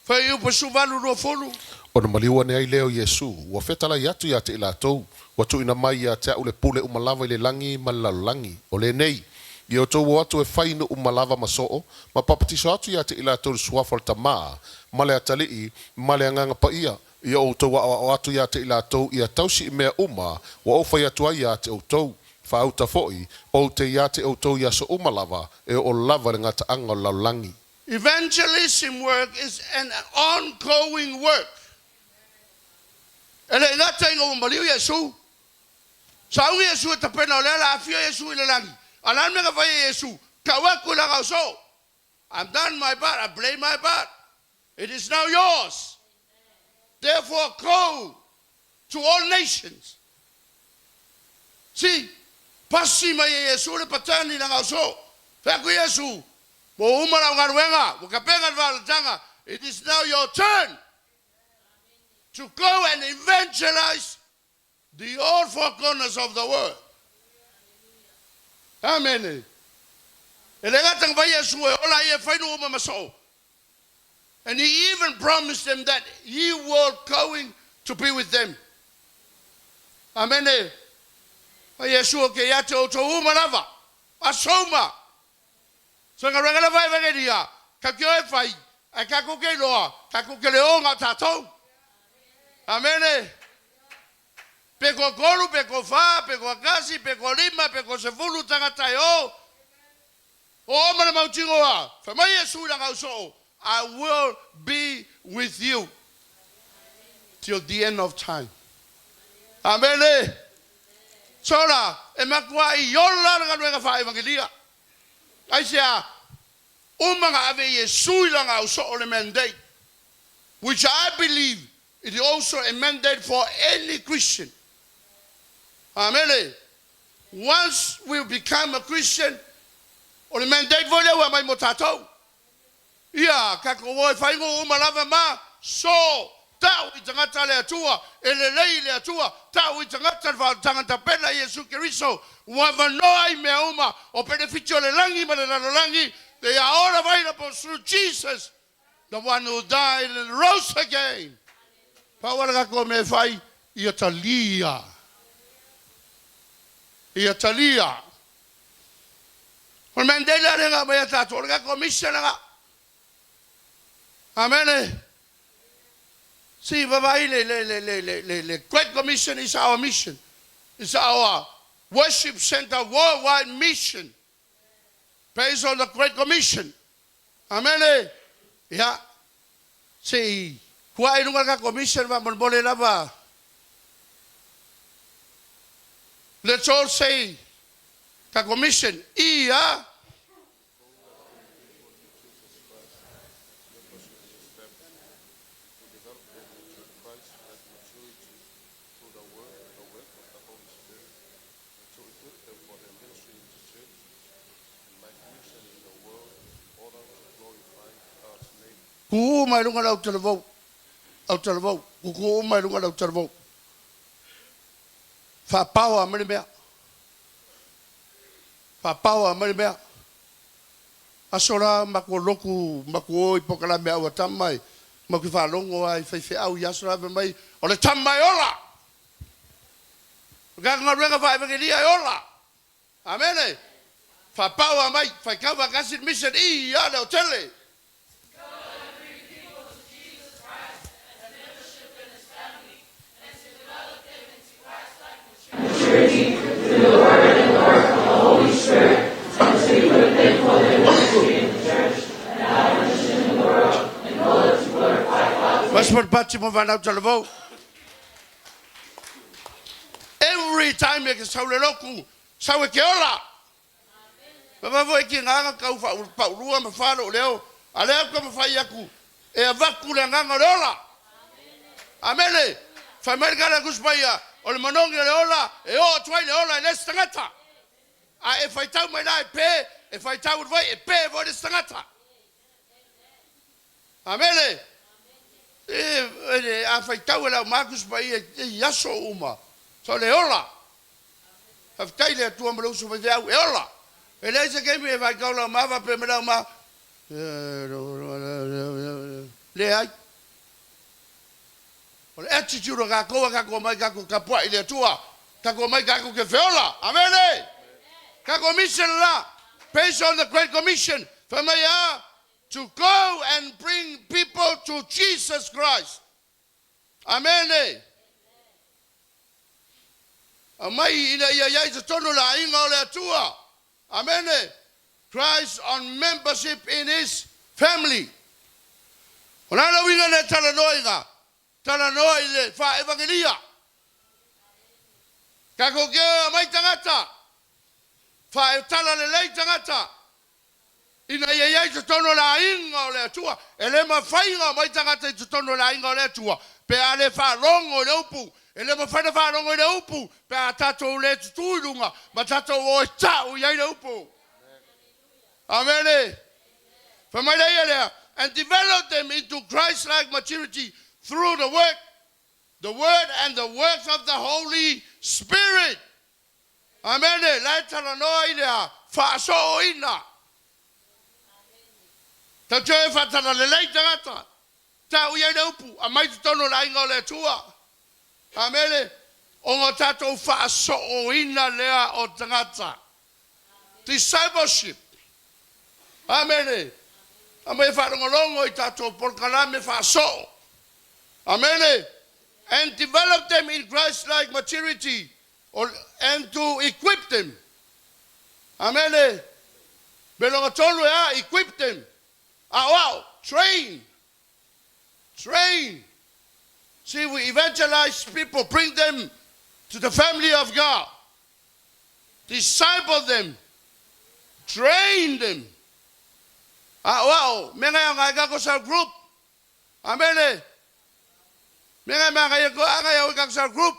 fuaiupu 18, 20. Ona maliu ane ai lea o Iesu, ua fetalai atu ia te i latou, Ua tuuina mai ia te a'u le pule uma lava i le lagi ma le lalolagi. O lenei, ia outou o atu e fai nuu uma lava ma soo, ma papatiso atu ia te i latou i le suafa o le Tamā, ma le Atalii, ma le Agaga Paia, ia outou aʻoaʻo atu ia te i latou ia tausi i mea uma ua ou fai atu ai ia te outou. Faauta foi, ou te ia te outou i aso uma lava, e oo lava i le gataaga o le lalolagi. Evangelism work is an ongoing work. E le gata ina ua maliu Iesu. Sauni Iesu e tapena o lea la afio Iesu i le lagi. A le a le mea na fai e Iesu? Tau atu i lana uso. I've done my part, I've played my part. It is now yours. Therefore go to all nations. See, pasi mai e Iesu le patani i lana uso. Fai atu Iesu, Ua uma lau galuega, ua tapena le faaolataga. It is now your turn to go and evangelize the all four corners of the world. Amene. E le gata na fai Iesu e ola ai e fai nuu uma ma soo. And he even promised them that he will going to be with them. Amene. Fai Iesu o ke ia te outou uma lava. Aso uma. So galuega lava e evangelia, kau ke o e fai, ae kakou ke iloa, kakou ke le oga o tatou. Amene. Pe koa kolu, pe koa fa, pe koa kasi, pe koa lima, pe koa sefulu tagata e o. O oma le mau tigoa, fai mai Iesu i lana ausoo, I will be with you till the end of time. Amene. Sola, e matuai ola le galuega faa-evangelia. Aisea? Uma na ave e Iesu i lana ausoo le mandate, which I believe it is also a mandate for any Christian. Amene. Once we become a Christian, o le mandate foi lea ua aumai mo tatou. Ia tatou o e fai nuu uma lava ma so tau i tagata le Atua, e lelei le Atua, tau i tagata le faaolataga tapena i Iesu Keriso, ua avanoa i mea uma o penefiti o le lagi ma le lalolagi, they are all available through Jesus, the one who died and rose again. Pau lava le tatou mea e fai, ia talia. Ia talia. O le mandate lea na aumai ia tatou, o le tatou mission lena. Amene. Si vavai le, le, le, le, le, le, le Great Commission is our mission. It's our worship center worldwide mission. Based on the Great Commission. Amene. Ia. Se i kua i lunga ka commission va molemole lava. Let's all say ka commission ia. Kū mai lunga lau talavou, au talavou, kukū mai lunga lau talavou. Whaapaoa mai le mea. Whaapaoa mai le mea. Aso la mako loku, mako o i pokala mea ua tamai, mako whaalongo ai, whaiwheau i aso la mai, o le tamai ola! O ka ngaruenga whaevangelia e ola! Amene! Whaapaoa mai, whaikawa kasi mission i ia leo tele! Maturity through the word and the work of the Holy Spirit, and to equip them for their ministry in the church and outreach in the world, in order to glorify God's Westward Pati mo whanau talavou. Every time e ke sau le loku, sau e ke ola. Ma foi ki nganga kau fa paulua ma whalo leo, a leo ka mawhai aku, e avaku le nganga le ola. Amene. Whai mai kala kuspaia, o le manongi le ola, e o atuai le ola e le tangata. A e whaitau mai la e pe, e whaitau vai e pe voi le tangata. Amene. E a whaitau e lau makus pai e iaso uma. So le ola. Whaftai le atua ma le uso whai e ola. E le se kemi e whai kau lau mawa pe me lau ma. Le ai. O le attitude o kākou a kākou mai kākou kapua i le atua. Kākou mai kākou ke feola. Amene. Kākou mission la. Based on the Great Commission. Whamai to go and bring people to Jesus Christ. Amen. A mai ina ia iai te tonu la inga o le atua. Amen. Christ on membership in his family. O nā winga le talanoa inga. Talanoa i le wha evangelia. Ka ko ke mai tangata. Wha e tala le lei tangata. Ina ia iai te tono la inga o le atua. E le mawhainga mai tangata i te tono la inga o le atua. Pe a le whaarongo i le upu. E le mawhaina whaarongo i le upu. Pe a tātou le tutuirunga. Ma tātou o e tau i ai le upu. Amen. Whamaila ia lea. And develop them into Christ-like maturity through the work, the word and the works of the Holy Spirit. Amen. Lai talanoa i lea. Whaaso ina. Ta te whatara le lei tangata. Ta ui ai le upu. A mai te tono la inga o le atua. Amene. O ngā tātou whaaso ina lea o tangata. Discipleship. Amene. A mai wharongolongo i tātou porkalame whaaso. Amene. And develop them in Christ-like maturity. And to equip them. Amene. Belonga tolu e equip them. Wow, train. Train. See, we evangelize people, bring them to the family of God. Disciple them. Train them. Wow. Menga ngai ka ko sa group. Amene. Menga menga ngai ko ngai ka ko sa group.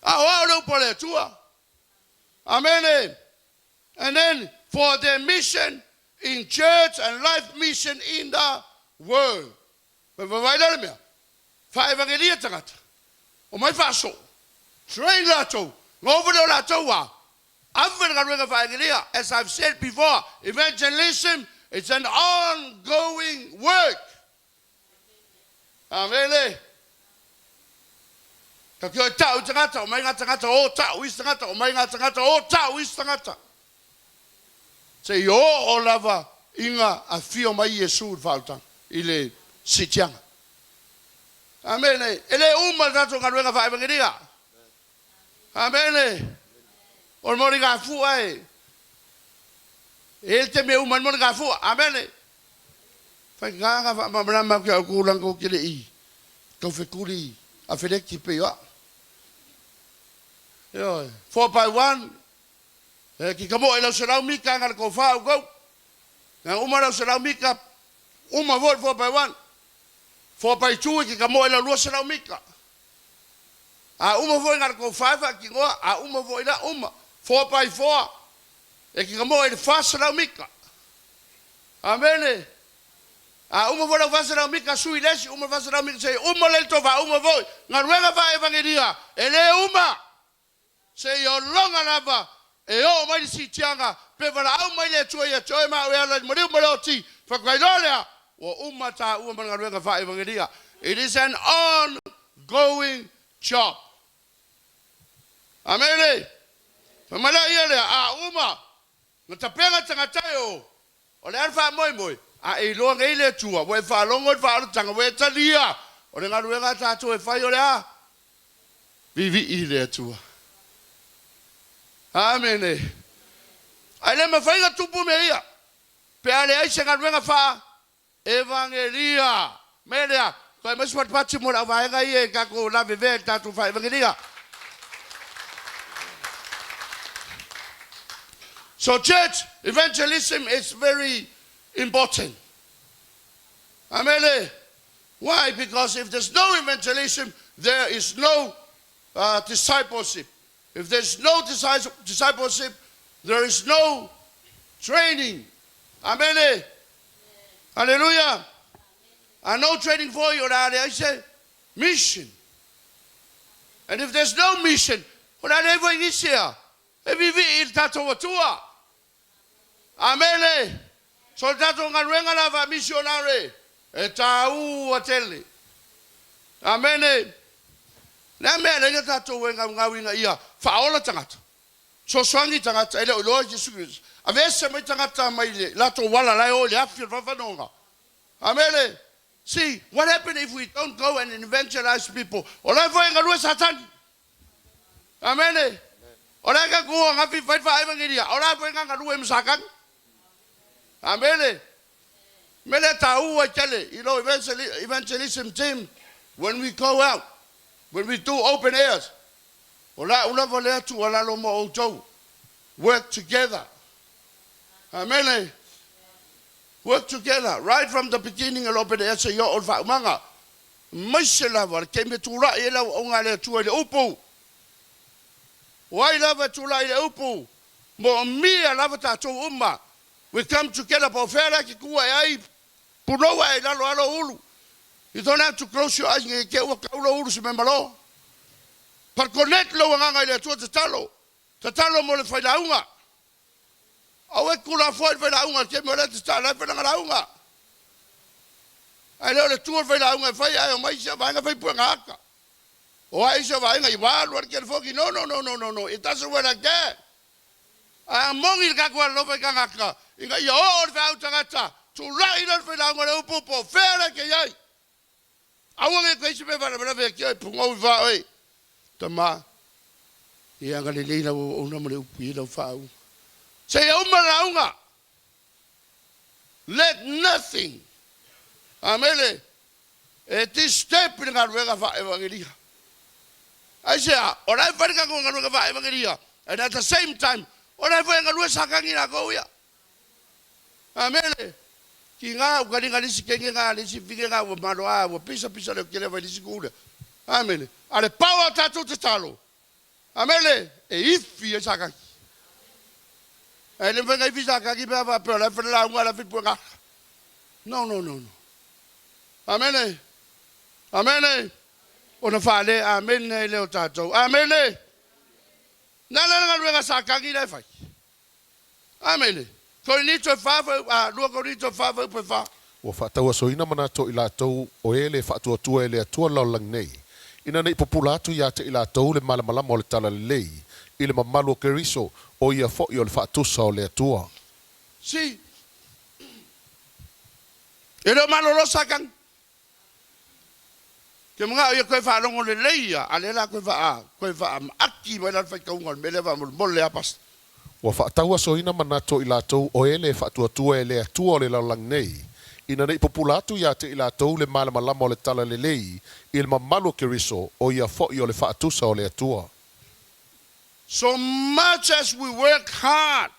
Wow, le pole tua. Amene. And then for their mission in church and life mission in the world. Vaivai la le mea. Faaevagelia tagata. Omai faasoo. Train latou. Gova le o latou a. Ave le galuega faaegelia. As I've said before, evangelism is an ongoing work. Amene. Ka kio e tau i tagata, omai ngā tagata o tau isi tagata, omai ngā tagata o tau isi tagata. Se i oo lava inga afio mai Iesu i le faaolataga, i le siitiaga. Amene. E le uma le tatou galuega faaevagelia. Amene. O le moligafua e e le taimi e uma ai le moligafua. Amene. Faigata faamalamalama atu ia outou leaga tou te le i taufetuli afeleti pei o au. Ioe. 4 by 1, e kikamoa i lau 100 mita na le tofa outou. Na uma lau 100 mita, uma foi le 4 by 1. 4 by 2 e kikamoa i lau 200 mita. A uma foi na le tofa e faatinoa, a uma foi la uma. 4 by 4 e kikamoa i le 400 mita. Amene. A uma foi lau 400 mita, sui le isi, uma le 400 mita, seia uma le tofa, uma foi. Galuega faaevagelia, e le uma. Seia loga lava e oo mai le siitiaga, pe valaau mai le Atua ia te oe ma au e ala i le maliu ma le oti, faatoa iloa lea, ua uma taua ma le galuega faaevagelia. It is an ongoing job. Amene. Fai mai la ia lea, a uma na tapena tagata e o, o le a le faamoemoe, a e iloa nei le Atua, ua e faalogo i le faaolataga, ua e talia, o le galuega a tatou e fai o le a? Vivii le Atua. Amene. Ae le mafai ona tupu mea ia, pe a leai se galuega faa Evagelia. Mea lea, toe aumai se patipati mo le auvaega ia i tatou lavevea i le tatou faaevagelia. So church, evangelism is very important. Amene. Why? Because if there's no evangelism, there is no discipleship. If there's no discipleship, there is no training. Amene. Hallelujah. And no training for you, o le a leai se mission. And if there's no mission, o le a leai foi nisi a e vivii i le tatou Atua. Amene. So le tatou galuega la faamisionare e tāua tele. Amene. Le a mea e leai na tatou e gaugau ina ia faaola tagata, fesoasoani tagata e le o iloa Iesu Keriso. Aveese mai tagata mai le latou ala la e o i le afi o le faafanoga. Amene. See, what happen if we don't go and evangelize people? O la e foi e galue Satani. Amene. O le a ka kua nga fi fai fa evangelia. O la foi nga galue ma Satani. Amene. Mele tāua i tele, you know, evangelism team, when we go out, when we do open airs, o la ulava le atu alalo mo outou. Work together. Amene. Work together. Right from the beginning o le open air se i oo le faaumaga. Maise lava le taimi e tulai ai le auaunga a le Atua i le upu. O ai lava e tulai i le upu, moomia lava tatou uma. We come together po o fea la e te tu ae ai, punou ae i lalo lava lou ulu. You don't have to close your eyes nei te ua tau lou ulu se mea malo. But connect lou agaga i le Atua tatalo. Tatalo mo le failauga. Aua e tulafoa i le failauga i le taimi o lea tatala ai le failaga lauga. Ae le o le tu o le failauga e fai ae omai isi vaega fai puega ata. O ai isi vaega i walu ai le telefoni. No, no, no, no, no, no. It doesn't work like that. Ae a moni le tatou alolofa i tagata, ina ia oo le feau tagata, tulai loa le failauga o le upu po o fea la e te i ai. Aua ne i toe isi mea faalavelave e tia e pugou i vao e. Tama, ia agalelei lau auauna ma le upu i lau faauga. Seia uma le lauga. Let nothing, amene, e disturb i le galuega faaevangelia. Aisea, o la e fai le tatou galuega faaevangelia, and at the same time, o la e foi e galue Satani latou ia. Amene. Ki ngā ukaliga le isi kenge ngā le isi fige ngā ua malo a ua pisa pisa le kele vai le isi kule. Amene. A le power o tatou tatalo. Amene. E ifi ai Satani. Ae le mafai ona ifi Sakagi pe a faapea o la e fai le lauga a la e fai puega. No, no, no, no. Amene. Amene. Ona faale amene ai lea o tatou. Amene. Na la le galuega a Sakagi la e fai. Amene. Korinito e fa foi, a, 2 Korinito e fa foi upu e fa. Ua faatauasoina manatu o i latou o e le faatuatua e le Atua lalolagi nei, ina ne i pupula atu ia te i latou le malamalama o le Talalelei i le mamalu o Keriso, o ia foi o le faatusa o le Atua. Si e le o malolo Satani. Ke manao ia koe faalogo lelei ia, a lea la koe faa, koe faamaaki mai la le faitauga o le mea lea faamolemole a Pastor. Ua faatauasoina manatu o i latou o e le faatuatua e le Atua o le lalolagi nei, ina ne i pupula atu ia te i latou le malamalama o le Talalelei i le mamalu o Keriso, o ia foi o le faatusa o le Atua. So much as we work hard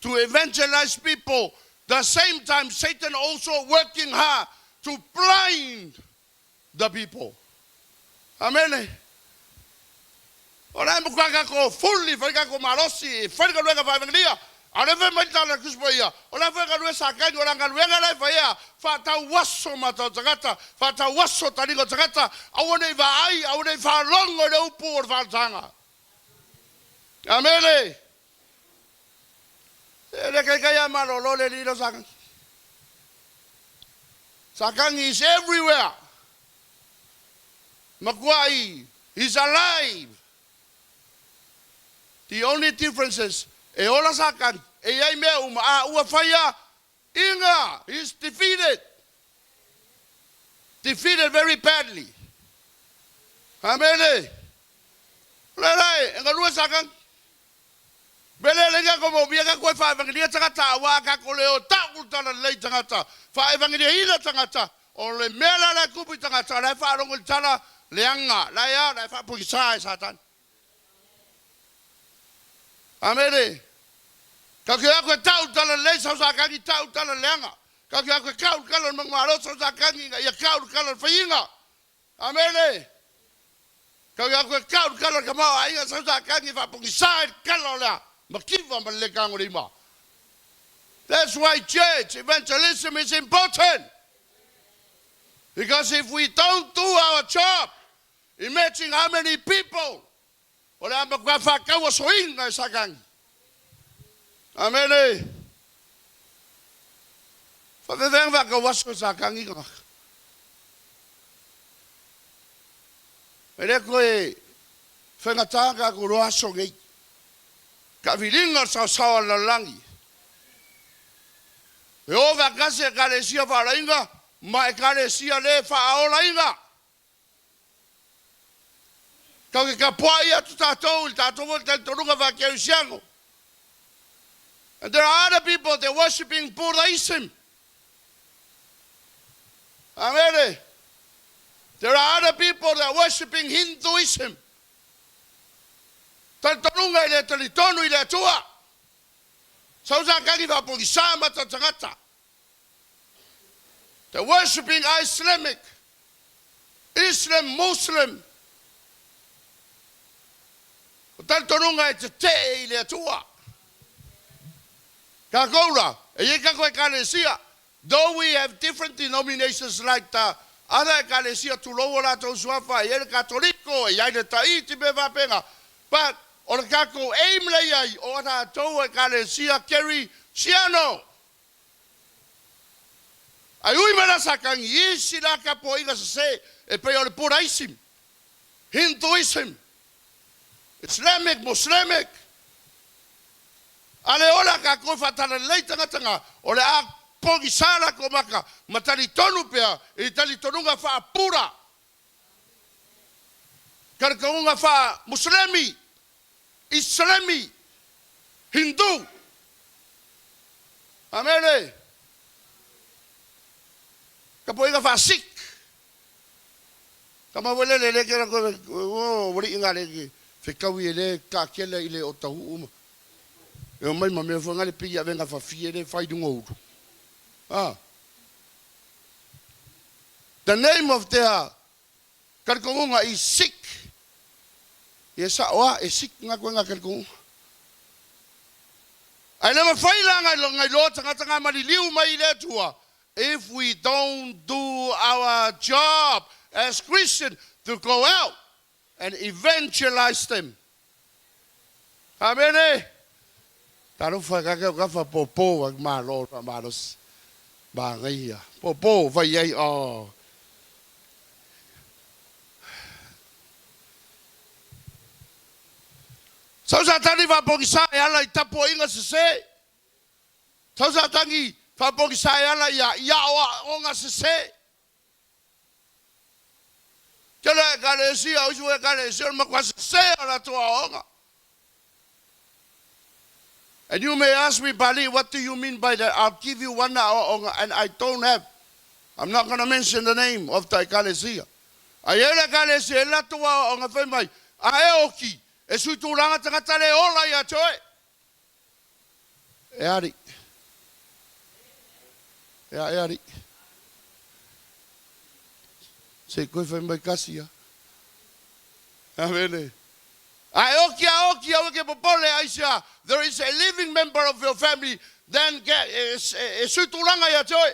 to evangelize people, the same time Satan also working hard to blind the people. Amene. O la e matua kako fully fai kako malosi e fai galuega faevangelia. A o lea fai mai le tala a le Tusi Paia, o la foi galue sa kainga, o la galuega la e faia, faatauaso mata o tagata, faatauaso taliga o tagata, aua ne i vaai, aua ne i faalogo i le upu o le faaletaga. Amene. E le kaikai a malolo le alii lea o Sakani. Sakani is everywhere. Makuai is alive. The only difference is e ola Sakani, e i ai mea uma, a ua faia inga, he is defeated. Defeated very badly. Amene. O le ala e galue Sakani. Mele lenga ko mo mia ka koe whaevangelia tangata a wā ka ko leo tau tala lelei tangata whaevangeliaina tangata o le mea la la kupu i tangata la e whaarongo i tala leanga la ea la e whaapukisa e Satan. Amene. Ka ke ako e tau tala lelei sau sa kangi tau tala leanga. Ka ke ako e kau kala mangmaro sau sa kangi nga ia kau kala whainga. Amene. Kau ia koe kau le kala ka mao aiga sau sa kangi whaapongisa e le kala o lea makiva ma le le kango le ima. That's why church evangelism is important. Because if we don't do our job, imagine how many people o le a matua whakaua soinga e sa kangi. Amene. Whawhewhenga whakauaso e sa kangi ka maka. E lea koe whaingatā ka ko roa aso nei. Ka whiringa o saosaoa le lalolagi. E o whakase ekalesia whaarainga ma ekalesia le whaaolainga. Kau ke kapoa ia atu tātou i le tātou o le talitonuga whakeausiango. And there are other people, they're worshipping Buddhism. Amene. There are other people that are worshipping Hinduism. Talitonuga i le talitonu i le Atua. Sau sa kagi whapogisa mata tangata. They're worshipping Islamic, Islam, Muslim. O talitonuga e te te i le Atua. Ka koura, e iei kako ekalesia. Though we have different denominations like the other ekalesia tulou o latou suafa, e iai le Katoliko, e iai le Tahiti me faapena. But o le kakou aim le iai o a tatou ekalesia Kerisiano. Ai ui mai la sakangi isi la kapoaiga sese e pei o le Buddhism, Hinduism, Islamic, Muslimic. A le ola kakou e faatalelei tagataga o le a pogisa lakou maka ma talitonu pea i talitonuga faapura. Talitonuga faa-Muslimi, Islami, Hindu. Amene. Tapuaiga faa-Sikh. Ka mau elele le kela koe o wali inga le ki fekaui e le ka kela i le o tahu uma. E o mai ma mea fua le pigi avenga fa fie le fai dungo uru. Ah. The name of their kalikongunga is Sikh. Ia sa oa e Sikh nga koe nga kalikongunga. Ae le mafai la ona iloa tagata nga maliliu mai i le Atua if we don't do our job as Christian to go out and evangelize them. Amene. Talofa kake o kafa popo wa malo wa malosi. Manaia. Popo vai ai oh. Sau Satani faapogisā e ala i tapuaiga sesē. Sau Satani faapogisā e ala i i aoaoga sesē. Tele o Ekalesia, o isi foi Ekalesia o le matua sesē o latou aoaoga. And you may ask me, Pali, what do you mean by that? I'll give you one aoaoga and I don't have, I'm not going to mention the name of the Ekalesia. Ae i ai le Ekalesia e latou aoaoga fai mai, a e oki, E sui tulaga tagata le ola ia te oe. E ari. Ea e ari. Se koe whai mai kasi ia. Amene. A e oki a oki aua ke popole aisea there is a living member of your family then get e, e, e sui tulaga ia te oe.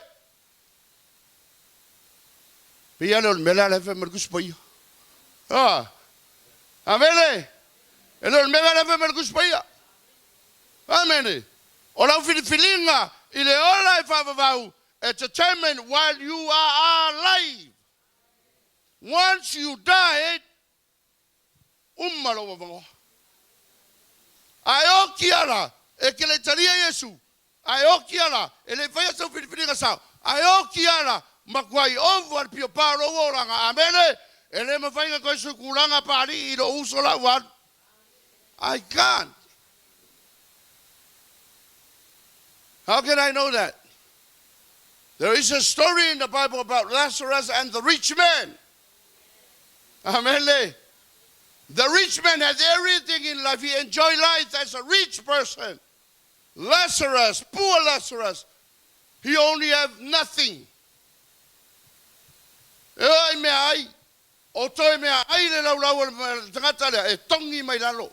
Pei ale o le mea lea la e fai mai le Tusi Paia. Ah. Amene. E le o le mea lea la e fai mai le Tusi Paia. Amene. O lau filifiliga i le ola e faavavau e determine while you are alive. Once you died, uma lou avanoa. Ae oki ala e ke le talia Iesu, ae oki ala e le faia sau filifiliga sao, ae oki ala makuai ova le pio pa o lou olaga. Amene! E le mafai na toe sui-tulaga Papalii i lou uso la ua alu. I can't. How can I know that? There is a story in the Bible about Lazarus and the rich man. Amen. The rich man had everything in life. He enjoyed life as a rich person. Lazarus, poor Lazarus, he only have nothing. E ai mea ai, o toe mea ai le laulau o le tagata lea, e tongi mai lalo.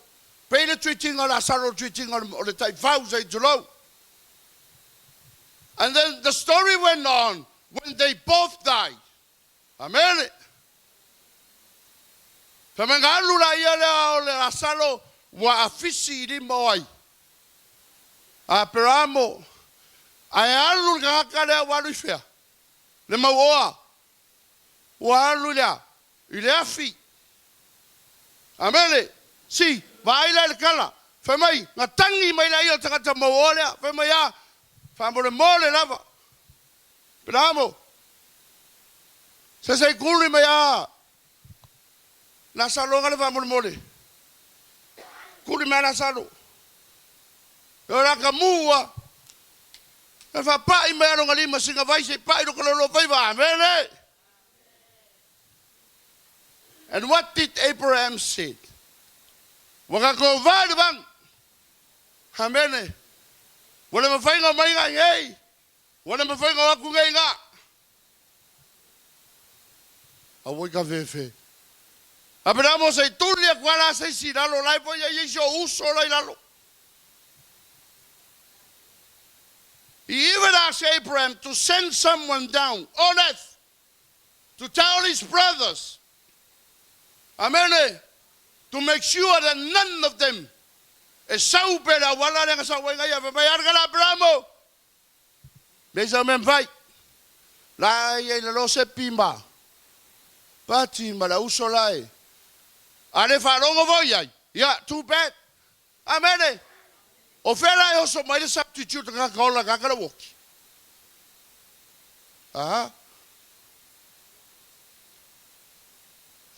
Pei le tuitinga o Lasaro, le tuitinga o le taifau sei tulou. And then the story went on when they both died. Amene. Fai mai na alu laia lea o le Lasalo ua afisi i lima o ai? Aperamo. Ae alu le tagata lea ua alu i fea? Le mauoa. Ua alu i le a? I le afi. Amene. Si, vaai la i le tala. Fai mai, na tagi mai laia o le tagata mauoa lea. Fai mai a, faamolemole lava. Aperamo. Se se kuli mai a Lasalo nga le faamolemole. Kuli mai a Lasalo. E o la ka mua. E faapai mai a longa lima singa vai se pai lo ka lolo faiva. Amene. And what did Abraham said? Ua ka kou vai le vang. Amene. Ua le mafai nga mai ngai ngei. Ua le mafai ona o atu nei ina. Aua i ka fefe. Aperamo se i tuli atu a la se isi i lalo, la e foi ai isi o uso la i lalo. He even asked Abraham to send someone down on earth to tell his brothers, amene, to make sure that none of them e sau pea le auala lea na sau ai nai a fai mai, Arga la Aperamo, Mea sa mea mafai. La ia i lalo se pima. Pati ma le uso la e. A le faalogo foi ai. Ia, too bad. Amene. O fea la e oso mai le substitute tagata ola tagata le uoki. Aha.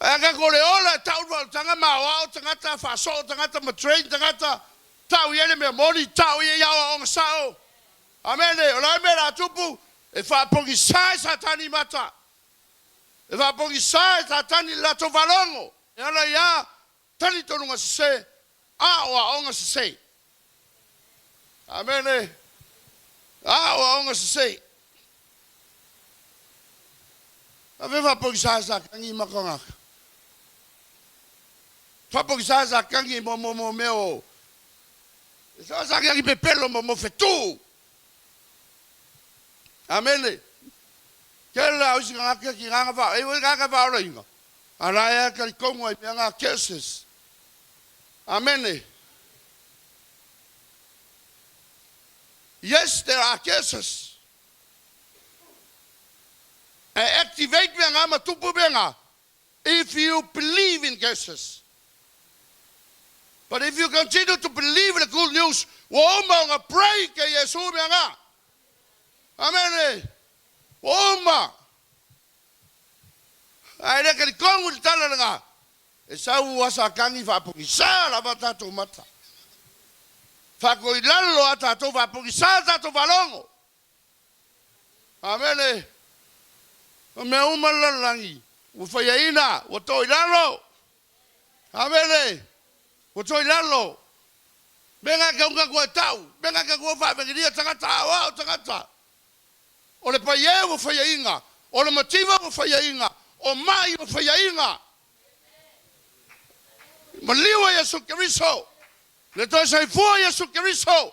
Ae a ko le ola e tau le tanga ma o tagata, faasoo tagata ma train tagata, tau i ai le mea moni, tau i ai aoaoga sao. Amene. O le a le mea o le a tupu? E faapogisā e Satani mata. E faapogisā e Satani le latou faalogo. E ala ia talitonuga sesē, aoaoga sesē. Amene. Aoaoga sesē. A fe faapogisā e Satani i mata o gata? Faapogisā e Satani mo mea o E sa sa ki pepelo mo mo fetu. Amene. Ke la o si nga ke ki nga fa e nga nga fa ora inga. Ala e ka kongo e nga curses. Amene. Yes, there are curses. E activate me nga matupu me nga if you believe in curses. But if you continue to believe the good news, ua uma ona break e Iesu mea nga. Amene. Ua uma. Ae le kali kongu le tala le nga. E sau ua sa kangi faapogisa lava tatou mata. Faakoilalo a tatou faapogisa tatou faalogo. Amene. O mea uma le lalolagi, ua faiaina, ua to i lalo. Amene. Ua to i lalo. Mea nga ke unga kua e tau, mea nga ke kua whaavengiria tagata, ao ao tagata. O le paie ua faiaina, o le mativa ua faiaina, o mai ua faiaina. Maliua Iesu Keriso, le toe soifua Iesu Keriso.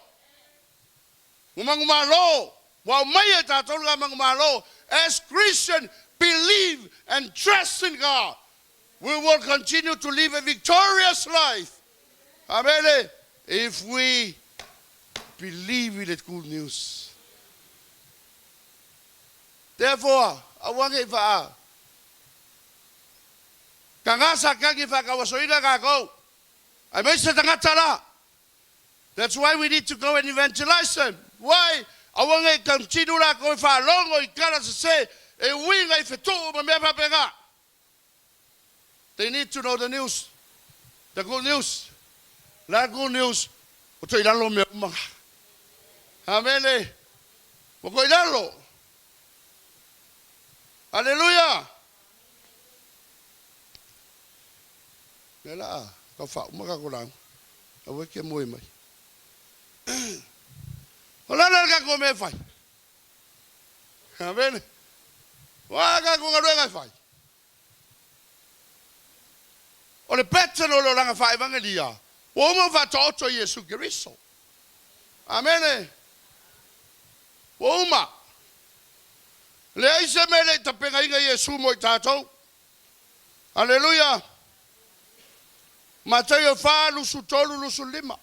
Ua manumalo, ua aumaia e tatou le manumalo. As Christian, believe and trust in God, we will continue to live a victorious life. Amen. If we believe in the good news. Therefore, aua ne i faa. Ka gasa kagi whakawasoina kākou. Ai mai se tangata la. That's why we need to go and evangelize them. Why? Aua ne i continue lākou e faalogo i tala sesē e uiga i fetuʻu ma mea faapena. They need to know the news. The good news. La good news. Ua toe i lalo mea uma. Amene. Ua toe i lalo. Aleluia. Mea la a tau faauma kako lauga. Aua e ke moe mai. O le a le tatou mea e fai? Amene. O a tatou galuega e fai? O le pattern o le olaga faa-evangelia, ua uma ona faataoto i Iesu Keriso. Amene. Ua uma. Leai se mea e le i tapenaina Iesu mo i tatou. Aleluia! Mataio 4, 23, 25.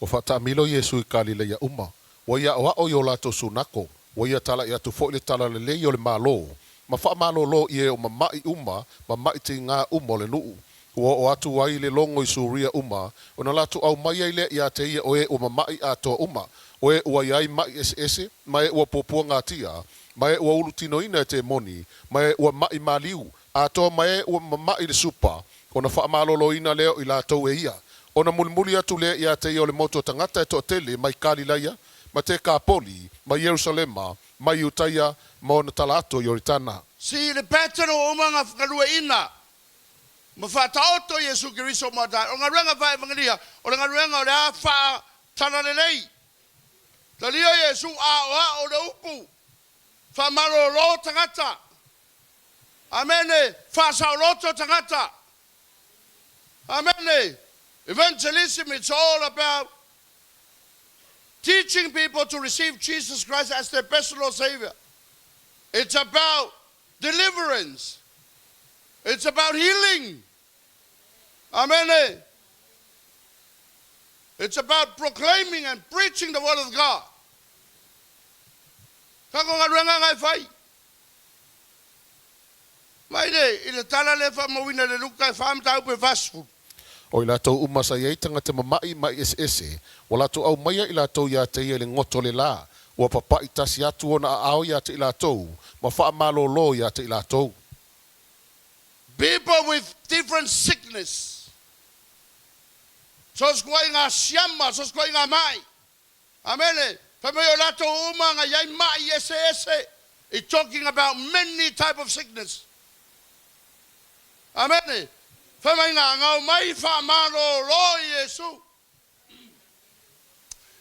Ua faataamilo Iesu i Kalileia uma, ua ia aʻoaʻo i o latou sunako, ua ia talaʻi atu foʻi le talalelei o le Malo, ma faamalōlō i e o mamaʻi uma ma maʻi tigā uma o le nuʻu. Ua oo atu ai le logo i Suria uma, ona latou ʻaumai ai lea iā te ia o e ua mamaʻi atoa uma, o e ua iai maʻi eseese, ma e ua puapuagatia, ma e ua ulutinoina e temoni, ma e ua maʻi maliu, atoa ma e ua mamaʻi le supa, ona faamalōlōina lea o i latou e ia. Ona mulimuli atu lea iā te ia o le motu o tagata e toatele mai Kalilaia, ma Tekapoli, ma Ierusalema, ma Iutaia, ma ona tala atu o Ioritana. See le pattern o uma nga galueaiina ma faataoto Iesu Keriso mo tatou. O galuega faa-evangelia, o le galuega o le a faa-talalelei. Talia Iesu aoao le upu, faamalōlō tagata. Amene, faasaoloto tagata. Amene. Evangelism, it's all about teaching people to receive Jesus Christ as their personal Savior. It's about deliverance. It's about healing. Amen. It's about proclaiming and preaching the word of God. Kako galuega ngai fai. Mai le, i le tala le faamauina i le Luka e fa mataupu e 40. O i latou uma sa i ai tagata mamaʻi maʻi eseese, ua latou ʻaumaia i latou iā te ia i le goto o le lā, ua papaʻi tasi atu ona aao iā te i latou, ma faamalōlō iā te i latou. People with different sickness. So se ituaiga siama, so se ituaiga maʻi. Amene. Fai mai o latou uma na iai maʻi eseese. It talking about many type of sickness. Amene. Fai mai nga ngau mai faamalōlō i Iesu.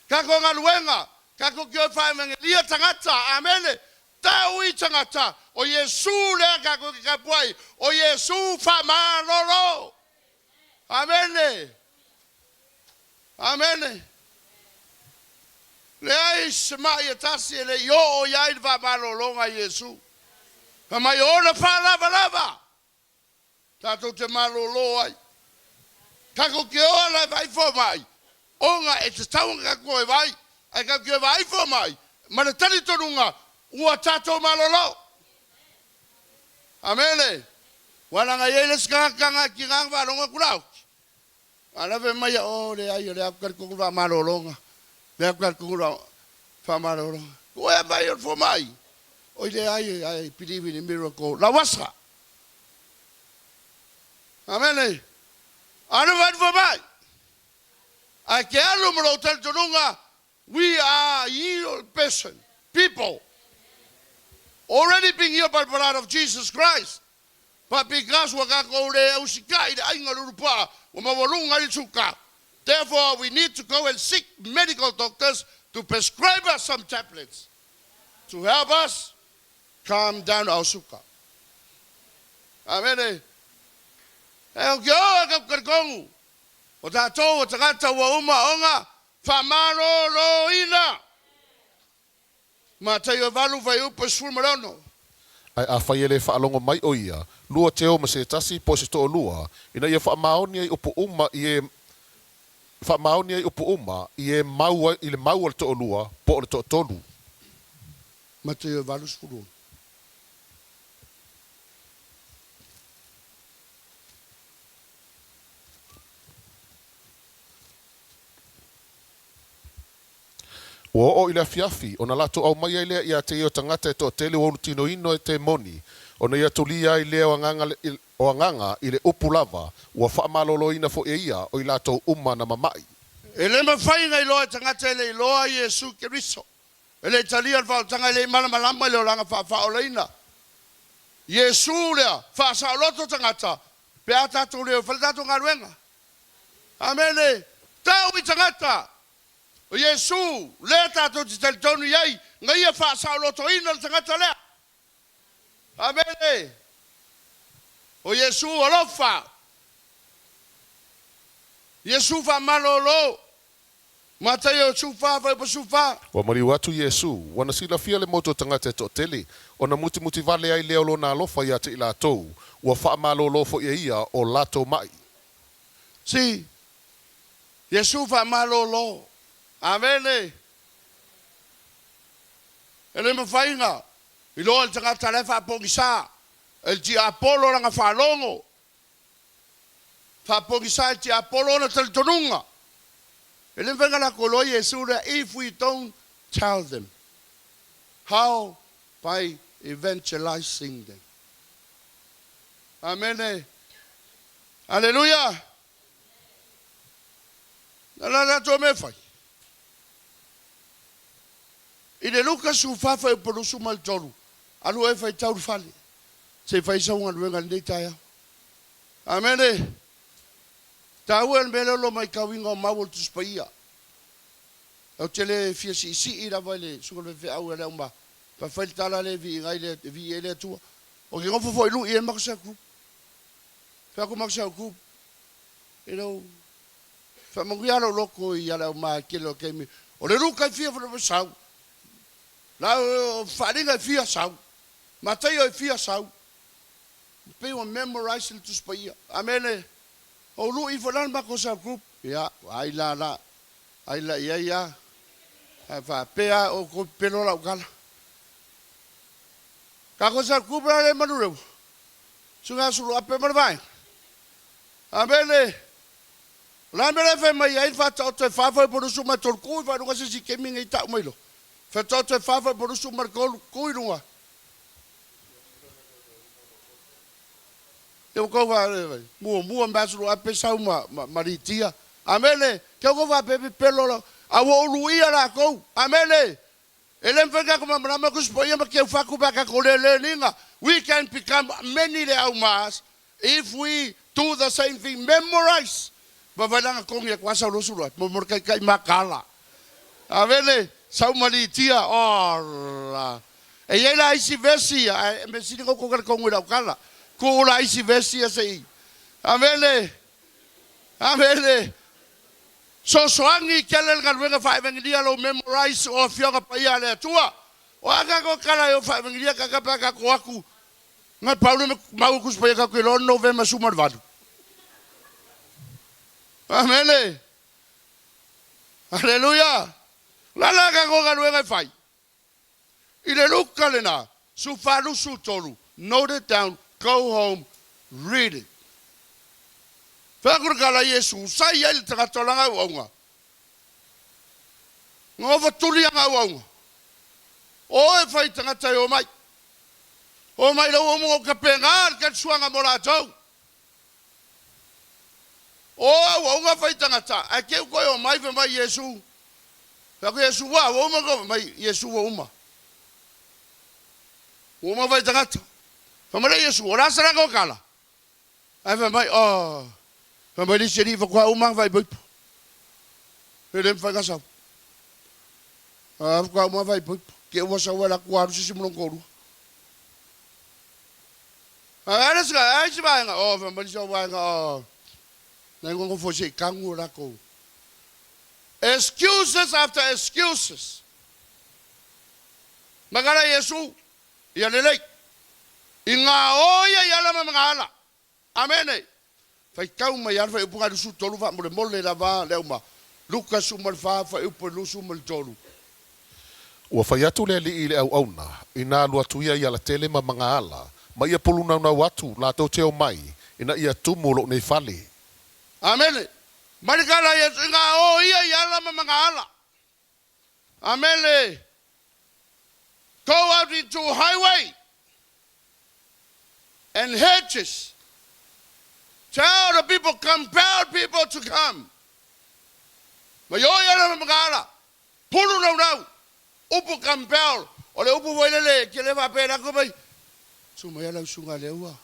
Kako galuega, kako ki o faaevangelia tagata. Amene. Tau i tagata, o Iesu lea kako ki kapuai, o Iesu faamalōlō. Amene. Amene. Leai se ma'i e tasi e le i oo i ai le faamalologa a Iesu. Fai mai o ona faalavalava tatou te malolo ai. Tatou te o ala e vaai fomai, ona e tatau ona tatou toe vaai, ae tatou te vaai fomai ma le talitonuga ua tatou malolo. Amene. Ua laga i ai le isi tagata na e tiga ona faalogo atu Laoti. A lave mai ia, oh leai o lea ou te talitonu i le faamalologa, lea ou te talitonu i le faamalologa. Ua ea mai o le fomai? Oi leai, I believe in a miracle. Lauasa. Amene. Alu fai le fomai. Ae ke alu ma lou talitonuga, we are healed person, people. Already being healed by the blood of Jesus Christ. But because ua tatou le usitai i le aiga o le ulupaa, ua maualuga ai le suka. Therefore, we need to go and seek medical doctors to prescribe us some tablets to help us calm down our suka. Amene. E o ke o e kau talitonu, o tatou o tagata ua uma ona faamaloloina. Mataio 8 fuaiupu 16. Ae afai e le faalogo mai ʻo ia, lua te o ma se tasi po o se toalua, ina ia faamaoni ai upu uma i e faamaoni ai upu uma i e mau ai i le mau a le toalua po o le toatolu. Mataio 8 16. Ua oo i le afiafi, ona latou aumaia ai lea ia te ia o tagata e toatele ua ulutinoino e temoni, ona ia tulia ai lea o agaga o agaga i le upu lava, ua faamaloloina foi e ia o i latou uma na mama'i. E le mafai ona iloa e tagata e le iloa Iesu Keriso, e le i talia le faaolataga, e le i malamalama i le olaga faafaaolaina. Iesu lea, faasaoloto tagata, pe a tatou le o e fai le tatou galuega. Amene. Tau i tagata! O Iesu, lea tatou te talitonu i ai, na Ia faasaolotoina le tagata lea. Amene. O Iesu alofa. Iesu faamalolo. Mataio 14 fuaiupu 14. Ua maliu atu Iesu, ua na silafia le motu o tagata e toatele, ona mutimutī vale ai lea o lona alofa ia te i latou, ua faamalōlō foi e ia o latou maʻi. See, Iesu faamalolo. Amene. E le mafai ona iloa e le tagata la e faapogisa e le tiapolo lana faalogo. Faapogisa e le tiapolo ona talitonuga. E le mafai ona latou iloa Iesu lea if we don't tell them. How? By evangelizing them. Amene. Aleluia! Na la tatou mea e fai. I le Luka 14 fuaiupu 23, alu oe e faitau i le fale, se i fai sau galuega i lenei taeao. Amene. Taua le mea lea o lo o matauina o mau o le Tusi Paia. Ou te le fia siisii lava i le susuga i le faifeau ia le auma pa fai le tala lea e viiga ai le, e vii ai le Atua. Ou te nofo foi i lui e maku sau group. Fai atu maku sau group, you know, faamanuia lou loto i le auma e tele o taimi. O le Luka e fia sau. La o faaaliga e fia sau. Mataio e fia sau. Pei ua memorize le Tusi Paia. Amene. O lui foi la le matou cell group. Ia, ai la la. Ai la i ai a. Ae faapea a outou pepelo lau tala. Tatou cell group la le Manurewa. Suiga Suluape ma le vaega. Amene. O le a le mea la e fai mai ai le faataoto e fa fuaiupu 23 tu i faaluga se isi taimi nei tau mai loa. Faataoto e fa fuaiupu 23 tu i luga. Te kou fa muamua ma Suluape sau ma, ma, ma Litia. Amene. Te kou faapea pepelo la. A ua ou luia latou. Amene. E le mafai ona tatou malamalama Tusi Paia ma teu fatu pe a tatou le learning-a. We can become many le aumaas if we do the same thing, memorize. Vaavaai la na togi atu lava sau 20 ae mo le taitai mataala. Amene. Sau ma Litia. Ola. E i ai la isi vesi ia, ae mea sili ona outou talitonu i lau tala. Tuu la isi vesi ia se i. Amene. Amene. Sosoagi tele le galuega faaevagelia lou memorize o afioga paia a le Atua. O a tatou tala e o faaevagelia tata pe a tatou o atu na pau le mau Tusi Paia tatou te iloa o le Novema 18. Amene. Aleluia. O le a la tatou galuega e fai? I le Luka lena, 14 23, note it down, go home, read it. Fai atu le tala a Iesu, sa i ai le tagata o lana auauna, na ova tuli ana auauna, O e fai tagata e omai, omai lau uma o tapena le talisuaga mo latou. O auauna fai tagata, ae te u toe omai fai mai Iesu, fai atu Iesu, ua ua uma ona mai Iesu ua uma. Ua uma fai tagata. Fai mai lea Iesu, o le a se latou tala? Ae fai mai, oh, fai mai le isi alii faatoa uma ana faaipoipo. E le mafai ona sau. Ah, faatoa uma ana faaipoipo. Te ua sau ai latou alu se isi ma lona toalua. Ae le isi, ai isi vaega, oh, fai mai le isi au vaega, oh, nai nonofo se i tanu o latou. Excuses after excuses. Magala Iesu, ia lelei. I ngā o ia i ala ma mga ala. Amene. Faitau mai lava le fuaiupu lena 23 faamolemole lava le auma. Luka 14 fuaiupu e 23. Ua fai atu le alii i le auauna, inā alu atu ia i alatele ma magaala, ma ia pulunaunau atu latou te omai, ina ia tumu lou nei fale. Amene. Mai le tala a Iesu, Inā o ia i ala ma magaala. Amene. Go out into highway and hedges. Tell the people, compel people to come. Ma i o i ala ma magaala. Pulu naunau, upu compel, o le upu foi lele e tele faapea lako mai, Su mai ala usuga lea ua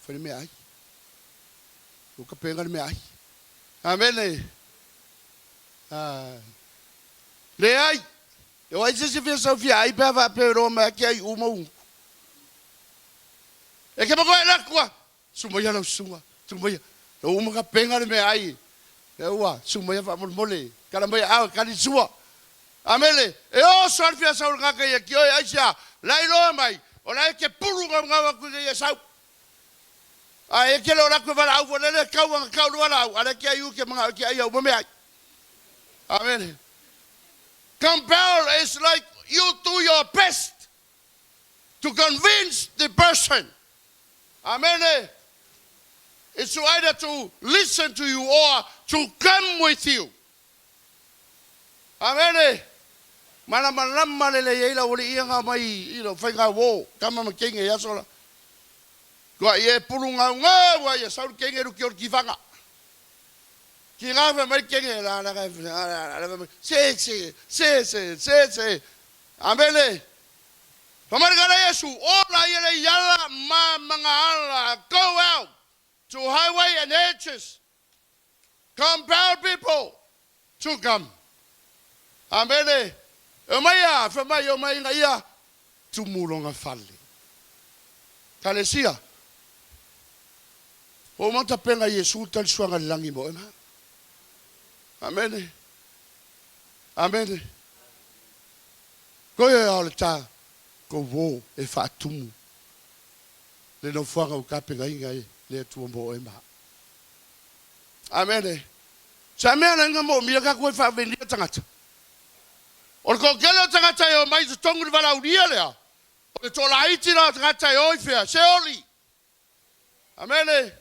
fai le meaai. Ua kapega le meaai. Amene. Leai. E o ai se isi fia sau fia ai pe a faapea e loa mai ake ai uma ugu. E ke makoe lako a, su mai ala usuga, su mai, ua uma kapega le meaai. Ua, su mai faamolemole, kala mai ao kali sua. Amele, e oso a le fia sau le tagata ia ki oe, aisea, la iloa mai, o la e te pulu gaugau atu i ia sau. A e tele o latou e valaau foi lele, tau ana tau le valaau, a lea te ai u ke manao ke ai au ma meaai. Amene. Compel is like you do your best to convince the person. Amene. It's to either to listen to you or to come with you. Amene. Malamalama lelei ai lau alii aga mai i lau faiga uō, tama ma teine i aso la. Kua i e pulu ngaungau ai e sau le teine luki o le tifaga. Ki ngā whai mai teine la la la la mai se se se se se se. Amene. Whamarika la Yesu, ola ia le iala ma manga ala, go out to highway and hedges. Compel people to come. Amene. E omai a, fai mai, e omai ina ia tumu lona fale. Kalesia. Ua uma ona tapena Iesu le talisuaga i le lagi mo oe ma au. Amene. Amene. Koe a o le ta kou uō e faatumu le nofoaga ua tapenaina e le Atua mo oe ma au. Amene. Sa mea la ina moomia tatou e faavenia tagata. O le toatele o tagata e omai i totonu i le valaaulia lea, o le toalaiti la o tagata e o i fea? Seoli. Amene.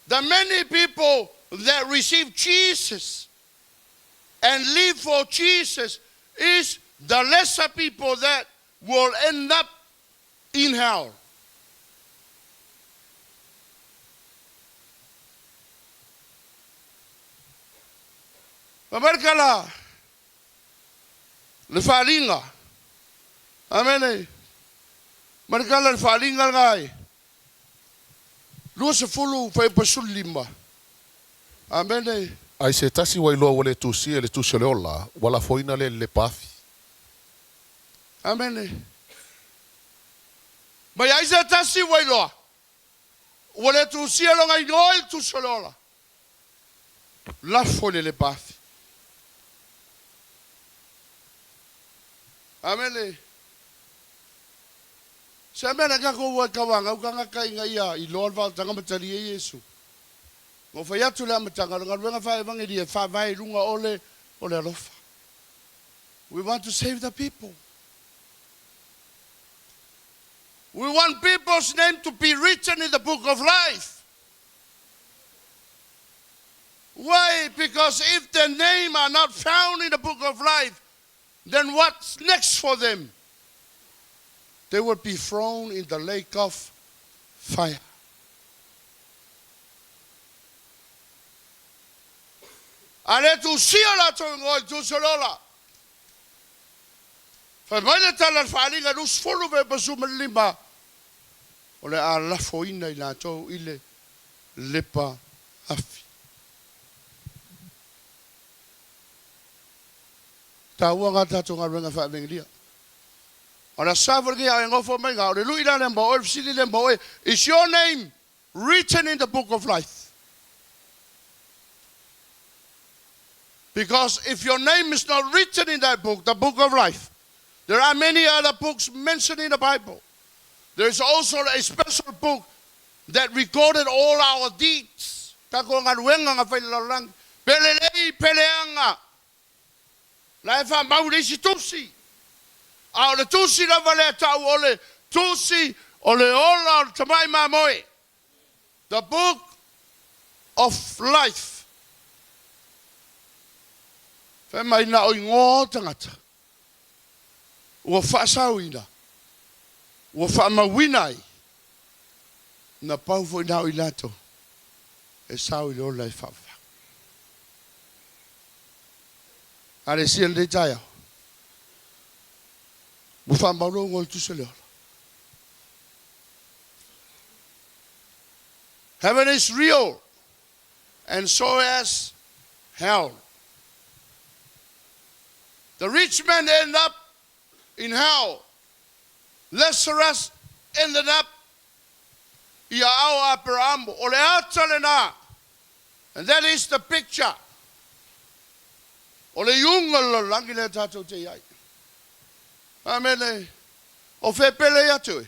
The many people that receive Jesus and live for Jesus is the lesser people that will end up in hell. Amerika la, le faaaliga. Amene. Amerika la le faaaliga lena e 20 fuaiupu 15. Amene. Ai se tasi ua iloa ua le tusia i le tusi o le ola, ua lafoina lea i le lepa afi. Amene. Mai ai se tasi ua iloa, ua le tusia lona igoa i le tusi o le ola. Lafo i le lepa afi. Amene. Se mea na tatou ua tauagau tagata ina ia iloa le vaotaga ma talia Iesu. Na ou fai atu i le amataga, o le galuega faa-evangelia e faavae i luga o le o le alofa. We want to save the people. We want people's name to be written in the book of life. Why? Because if their name are not found in the book of life, then what's next for them? They will be thrown in the lake of fire. A le tusia latou igoa i tusi o le ola. Fai mai le tala a le faaaliga 20 pe 15, o le a lafoina i latou i le lepa afi. Taua ngā tātou galuega faaevegelia. O le aso foi lenei a o e nofo mai iga, o le lui la lea mo oe, le fesili lea mo oe, Is your name written in the book of life? Because if your name is not written in that book, the book of life, there are many other books mentioned in the Bible. There is also a special book that recorded all our deeds. Tatou galuega na fai i le lalolagi. Pe lelei, pe leaga. La e faamau i le isi tusi. A o le tusi lava lea tau o le tusi o le ola o le tamai mamoe. The book of life. Fai mai na o igoa o tagata ua faasaoina, ua faamauina ai, na pau foi na o i latou e sao i le ola e faavavau. A le sia lenei taeao, ua faamau lou igoa i le tusi o le ola. Heaven is real and so as hell. The rich man ended up in hell. Lazarus ended up i aao o Aperamo. O le ata lena. And that is the picture. O le iuga o le lalolagi lea tatou te i ai. Amene. O fea e pele ia te oe?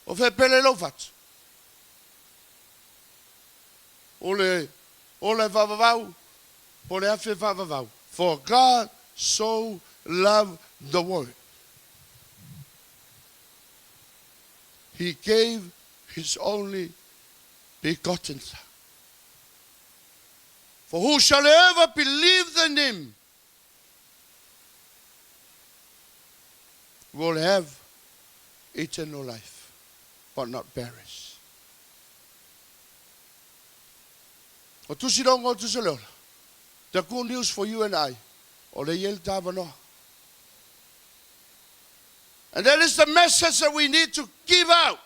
O fea e pele i lou fatu? O le ola e faavavau, po o le afi e faavavau. For God so loved the world, He gave His only begotten Son. For who shall ever believe in Him will have eternal life, but not perish. O tusi rongo o tusi o le ola. The good news for you and I, o le i ai le tāvanoa. And that is the message that we need to give out.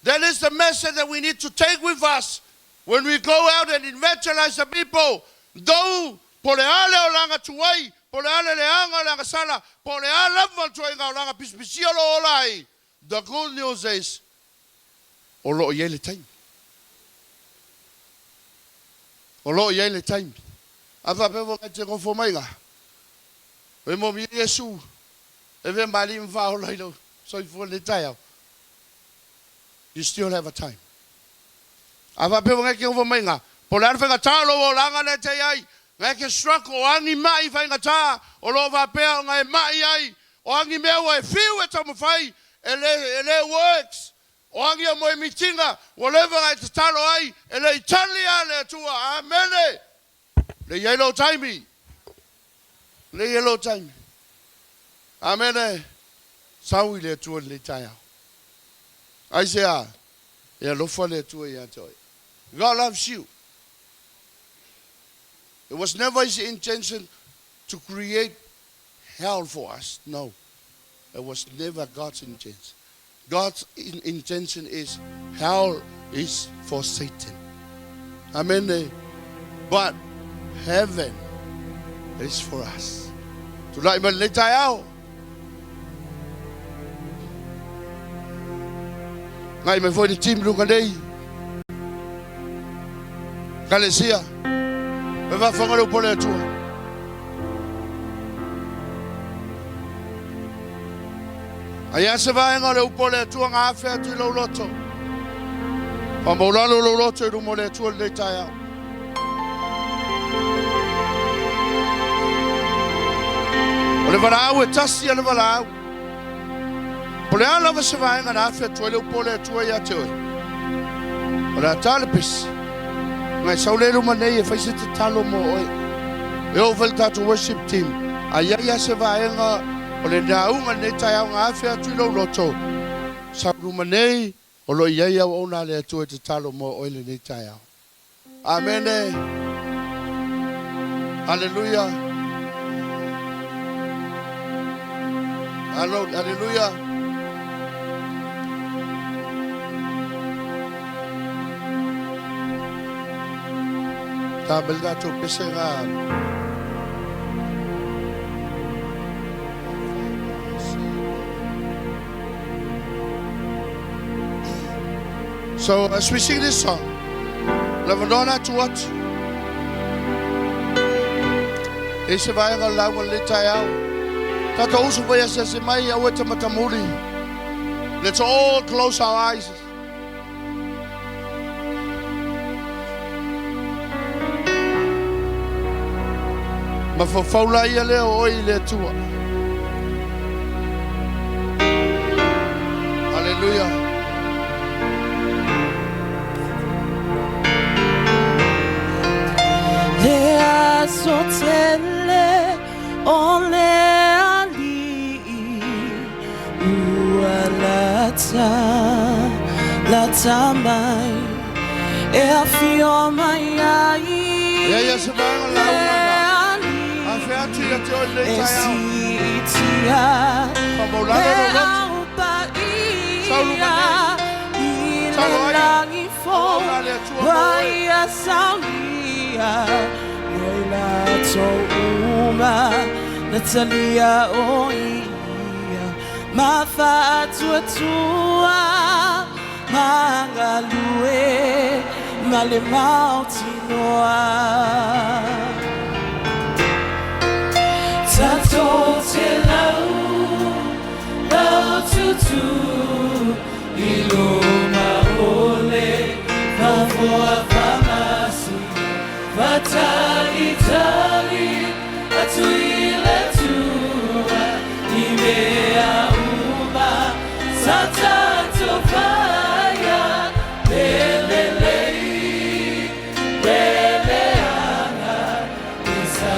That is the message that we need to take with us when we go out and evangelize the people. Though po o le a le olaga tuai, po o le a le leaga o le agasala, po o le a lava le tuaiga olaga pisipisia o lo o ola ai, the good news is o lo o i ai le taimi. O lo o i ai le taimi. A faapea foi ngai te nofo mai iga, e moomia Iesu e avea ma alii ma faaola i lou soifua i lenei taeao. You still have a time. A faapea foi ngai ke nofo mai iga, po o le a le faigata o lou olaga lea e te i ai, ngai ke struggle, o a ni ma'i faigata o lo o faapea ona e ma'i ai, o a ni mea ua e fiu e taumafai e le, e le works, O a ni moe mitinga ua leva ona e tatalo ai, e le i tali a le Atua. Amene! Le i ai lou taimi. Le i ai lou taimi. Amene! Sau i le Atua i lenei taeao. Aisea? E alofa le Atua ia te oe. God loves you. It was never his intention to create hell for us. No. It was never God's intention. God's intention is hell is for Satan. Amen. But heaven is for us. Tulai mai lenei taeao. Ngai mai foi le team luga nei. Kalesia. E faafofoga le upu a le Atua. Ai a se vaega o le upu a le Atua na afe atu i lou loto. Faamaulalo lou loto i luma o le Atua i lenei taeao. O le valaau e tasi a le valaau. Po o le a lava se vaega na afe atu ai le upu a le Atua ia te oe, o le a ta le pesi, na e sau lea i luma nei e fai se tatalo mo oe. E oo foi i le tatou worship team, a i ai lava se vaega o le lauga i lenei taeao na afe atu i lou loto, sau i luma nei, o lo o i ai auauna a le Atua e tatalo mo oe i lenei taeao. Amene. Haleluia. Haleluia. Ta mai le tatou pese ga. So as we sing this song, lavanoa la tu atu. E se vaega o le lauga lenei taeao. Tatou usu foi asiasi mai, aua e te matamuli. Let's all close our eyes. Mafaufau la ia lea o oe i le Atua. Haleluia. Le aso tele o le alii ua lata, lata mai e afio mai ai Ia ia se vaega le lauga na. Alii Afe atu ia te oe lenei e taeao. siitia Faamaulalo le lou loto. au Sau luma paia nei. i le Saulo ai. lagi fou Auauna a le Atua mo ua oe. ia saunia mo i latou uma na talia o ia ma faatuatua ma galue ma le mautinoa. Tatou te lau, lau tutu i luma o le faafofoga faamasino faatalitali atu i le Atua i mea uma sa tatou faia pe lelei pe leaga pesa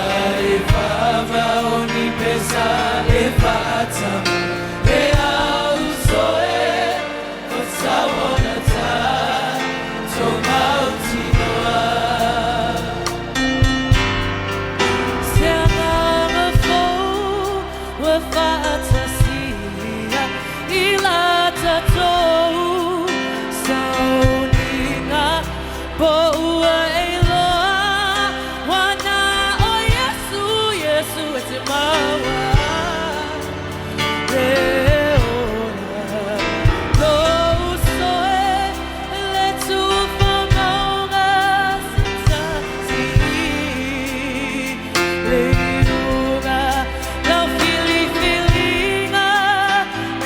e faamaoni pesa e faatama le au soe o saona tatou mautinoa. Se agaga fou ua faatasia i la tatou sauniga po ua e iloa ua na o Iesu, Iesu e te maua le ola. Lou uso e, le tufa mauga se tasi le iuga lau filifiliga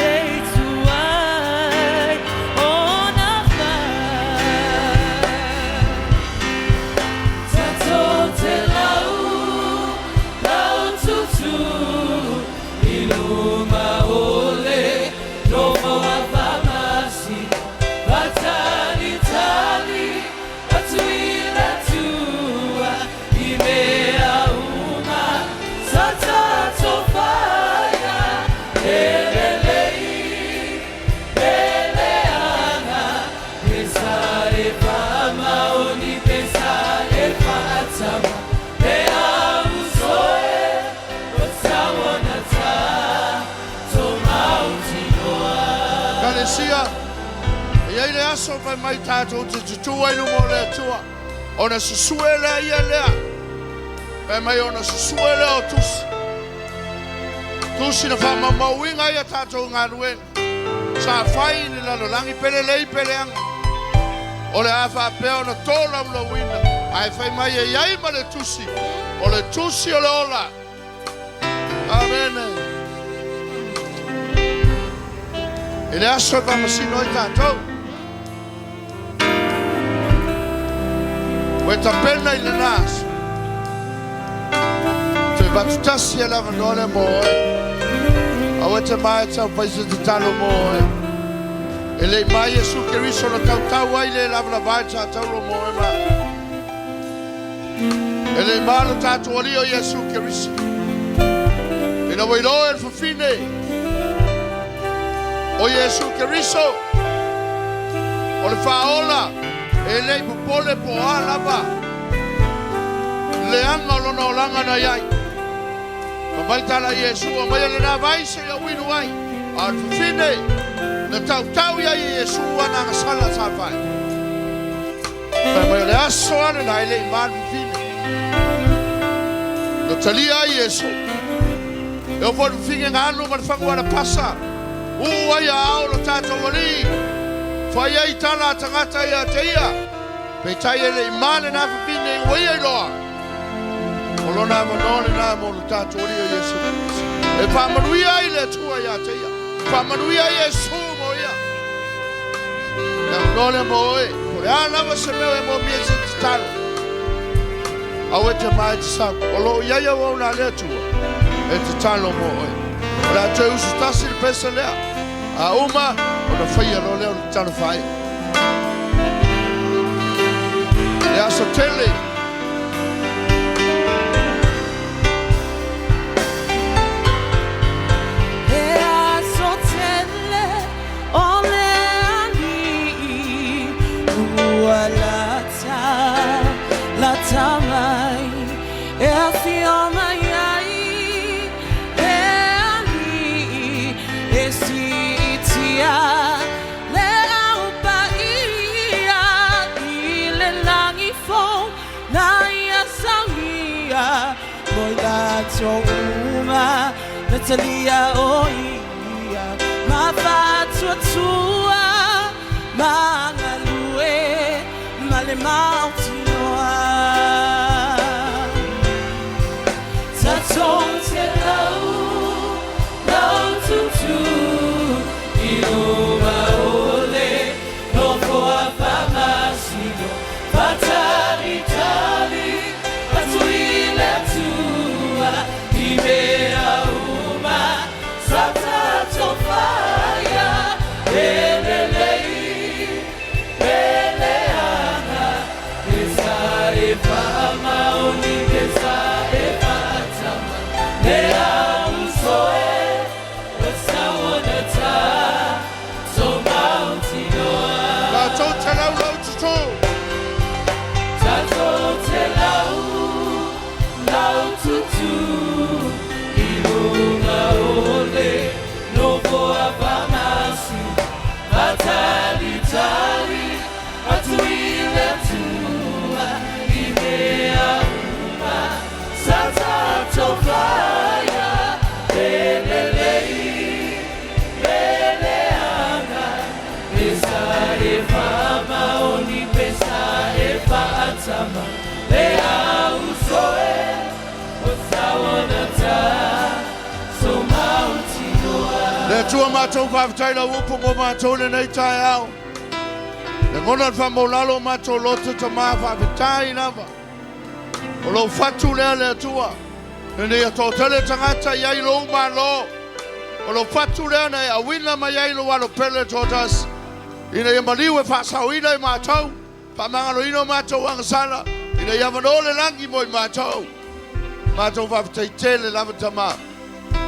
e itu ai ona fai. Tatou te lau, lau tutu i luma o le nofoa faamasino faatalitali atu i le Atua i mea uma sa tatou faia pe lelei pe leaga pesa e faamaoni pesa e faatama le au uso e o tatau ona tatou mautinoa. Ekalesia, e i ai le aso fai mai tatou te tutū ai luma o le Atua, ona susue lea ia lea. Fai mai ona susue lea o tusi. Tusi na faamaumauina ai a tatou galuega. Sa fai i le lalolagi pe lelei pe leaga. O le a faapea ona tolaulauina. Ae fai mai e i ai ma le tusi, o le tusi o le ola. Amene. I le aso e faamasino ai tatou. Ua e tapena i lena aso. Toe vatutasi e le avanoa lea mo oe. Aua e te ma e tau fai se tatalo mo oe. E le i mai Iesu Keriso na tautau ai le lavalava e sa taulo mo oe ma. E le i ma lo tatou Alii o Iesu Keriso. Ina ua iloa e le fafine o Iesu Keriso o le faaola e le i popole po o a lava leaga o lona olaga na i ai. Fa mai tala Iesu, Aumaia lena vai seia ou inu ai. A o le fafine na tautau i ai e Iesu ana agasala sa fai. Fai mai o le aso lava lena e le i ma le fafine. Na talia ai Iesu. E oo foi le fafine na alu ma le fagu alapasa, uu ai aao o lo tatou Alii, fai ai tala a tagata ia te ia. Peitai e le i ma lena fafine ua ia iloa o lona avanoa lena mo lo tatou Alii o Iesu Keriso. E faamanuia ai le Atua ia te ia. Faamanuia ai Iesu mo ia. Le avanoa lea mo oe. Po o le a lava se mea e moomia i se tatalo. Aua e te ma e te sau. O lo o i ai auauna a le Atua e tatalo mo oe. O le a toe usu tasi le pesa lea. A uma ona faia loa lea o le tatalo faaiu. Le aso tele. He aso tele o le ali'i ua lata, lata mai e afio mai ai le ali'i e siitia le au paia i le lagi fou na ia saunia mo i latou uma na talia o ia ma faatuatua ma galue ma le mautinoa. Tatou te lau, lau tutu i luma o le nofo a faamasino, faatalitali atu i le Atua i mea uma sa tatou faia e lelei pe leaga. Pesa e faamaoni, pesa e faatama, le auso e ua sauona ta tou mautinoa. Tatou te laulau tutu. Tatou te laulau tutu i luga o le nofo a faamasino, faatalitali atu i le Atua i mea uma sa tatou faia e lelei pe leaga, pesa e faamaoni, pesa e faatama, le auso e ua sauona ta tou mautinoa. Le Atua matou faafetai lau upu mo matou lenei taeao. Lagona le faamaulalo o matou loto tama faafetai lava. O lou fatu lea le Atua. Ina ia toatele tagata i ai lou Malo. O lou fatu lea na e auina mai ai lou Alo pele toatasi. Ina ia maliu e faasaoina i matou, faamagaloina o matou agasala, ina ia avanoa le lagi mo i matou. Matou faafetai tele lava tama.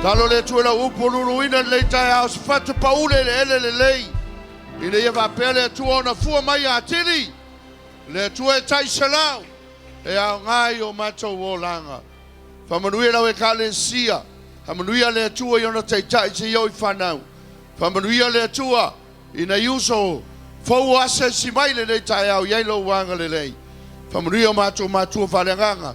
Talo le Atua i lau upu o luluina lenei taeao se fatu paule eleele lelei. Ina ia faapea le Atua ona fua mai atili, le Atua e taiselau e aoga i o matou olaga. Faamanuia lau Ekalesia, faamanuia le Atua i ona taitai seia oo i fanau. Faamanuia le Atua i nai uso fou o asiasi mai lenei taeao i ai lou agalelei. Faamanuia o matou matua faaleagaga,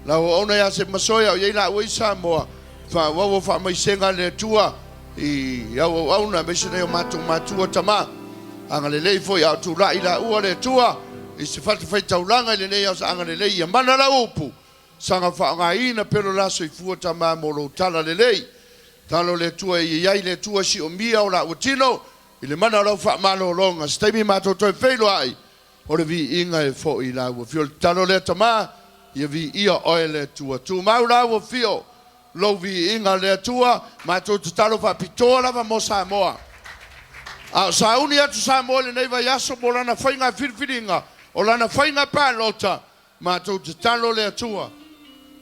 lau auauna ia Semasoe a o i ai laua i Samoa, faaauau o faamaisega a le Atua i au auauna aemaise nei o matou matua tama. Agalelei foi a o tulai laua le Atua. I se fatafaitaulaga i lenei aso agalelei ia mana lau upu, saga faaaogaina pea lo la soifua Tama mo lou tala lelei. Talo le Atua e i ai le Atua siomia o laua tino i le mana o lau faamalologa. Se taimi matou toe feiloai, o le viiga e foi i lau Afio. O le tatalo lea Tama, ia viia oe le Atua. Tumau lau Afio, lou viiga le Atua. Matou tatalo faapitoa lava mo Samoa. A o sauni atu Samoa i lenei vaiaso mo lana faiga filifiliga, o lana faiga palota, matou tatalo le Atua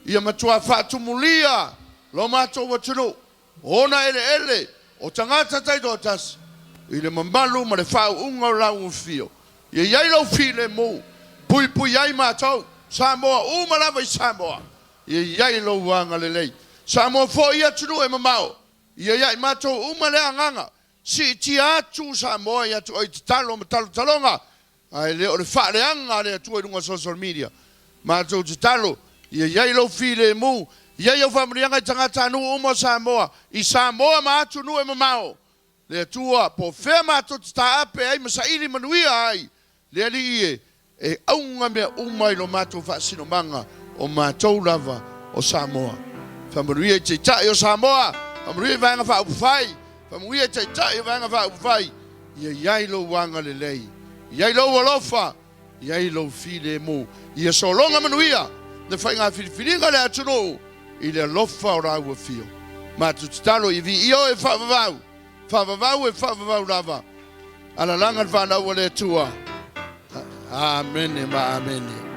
ia matua faatumulia lo matou atunuu, o ona eleele, o tagata taitoatasi, i le mamalu ma le faauuga o lau Afio. Ia i ai lou filemu, puipui ai matou, Samoa uma lava i Samoa, ia i ai lou agalelei. Samoa foi i atunuu e mamao, ia i ai matou uma le agaga, siitia atu Samoa ia te oe i tatalo ma talotaloga, ae le o le faaleaga a le Atua i luga o social media. Matou tatalo, ia i ai lou filemu, ia i ai au faamanuiaga i tagatanuu uma o Samoa, i Samoa ma atunuu e mamao, le Atua, po o fea matou te taape ai ma saili manuia ai, le Alii e, e auga mea uma i lo matou faasinomaga o matou lava o Samoa. Faamanuia i Taitai o Samoa, faamanuia i Vaega Faaupufai, faamanuia i Taitai o Vaega Faaupufai, ia i ai lou agalelei, ia i ai lou alofa, ia i ai lou filemu, ia sologa manuia le faiga filifiliga a le atunuu i le alofa o lau Afio. Matou tatalo ia viia oe e faavavau, faavavau e faavavau lava. Alalaga le fanau a le Atua. Amene ma amene.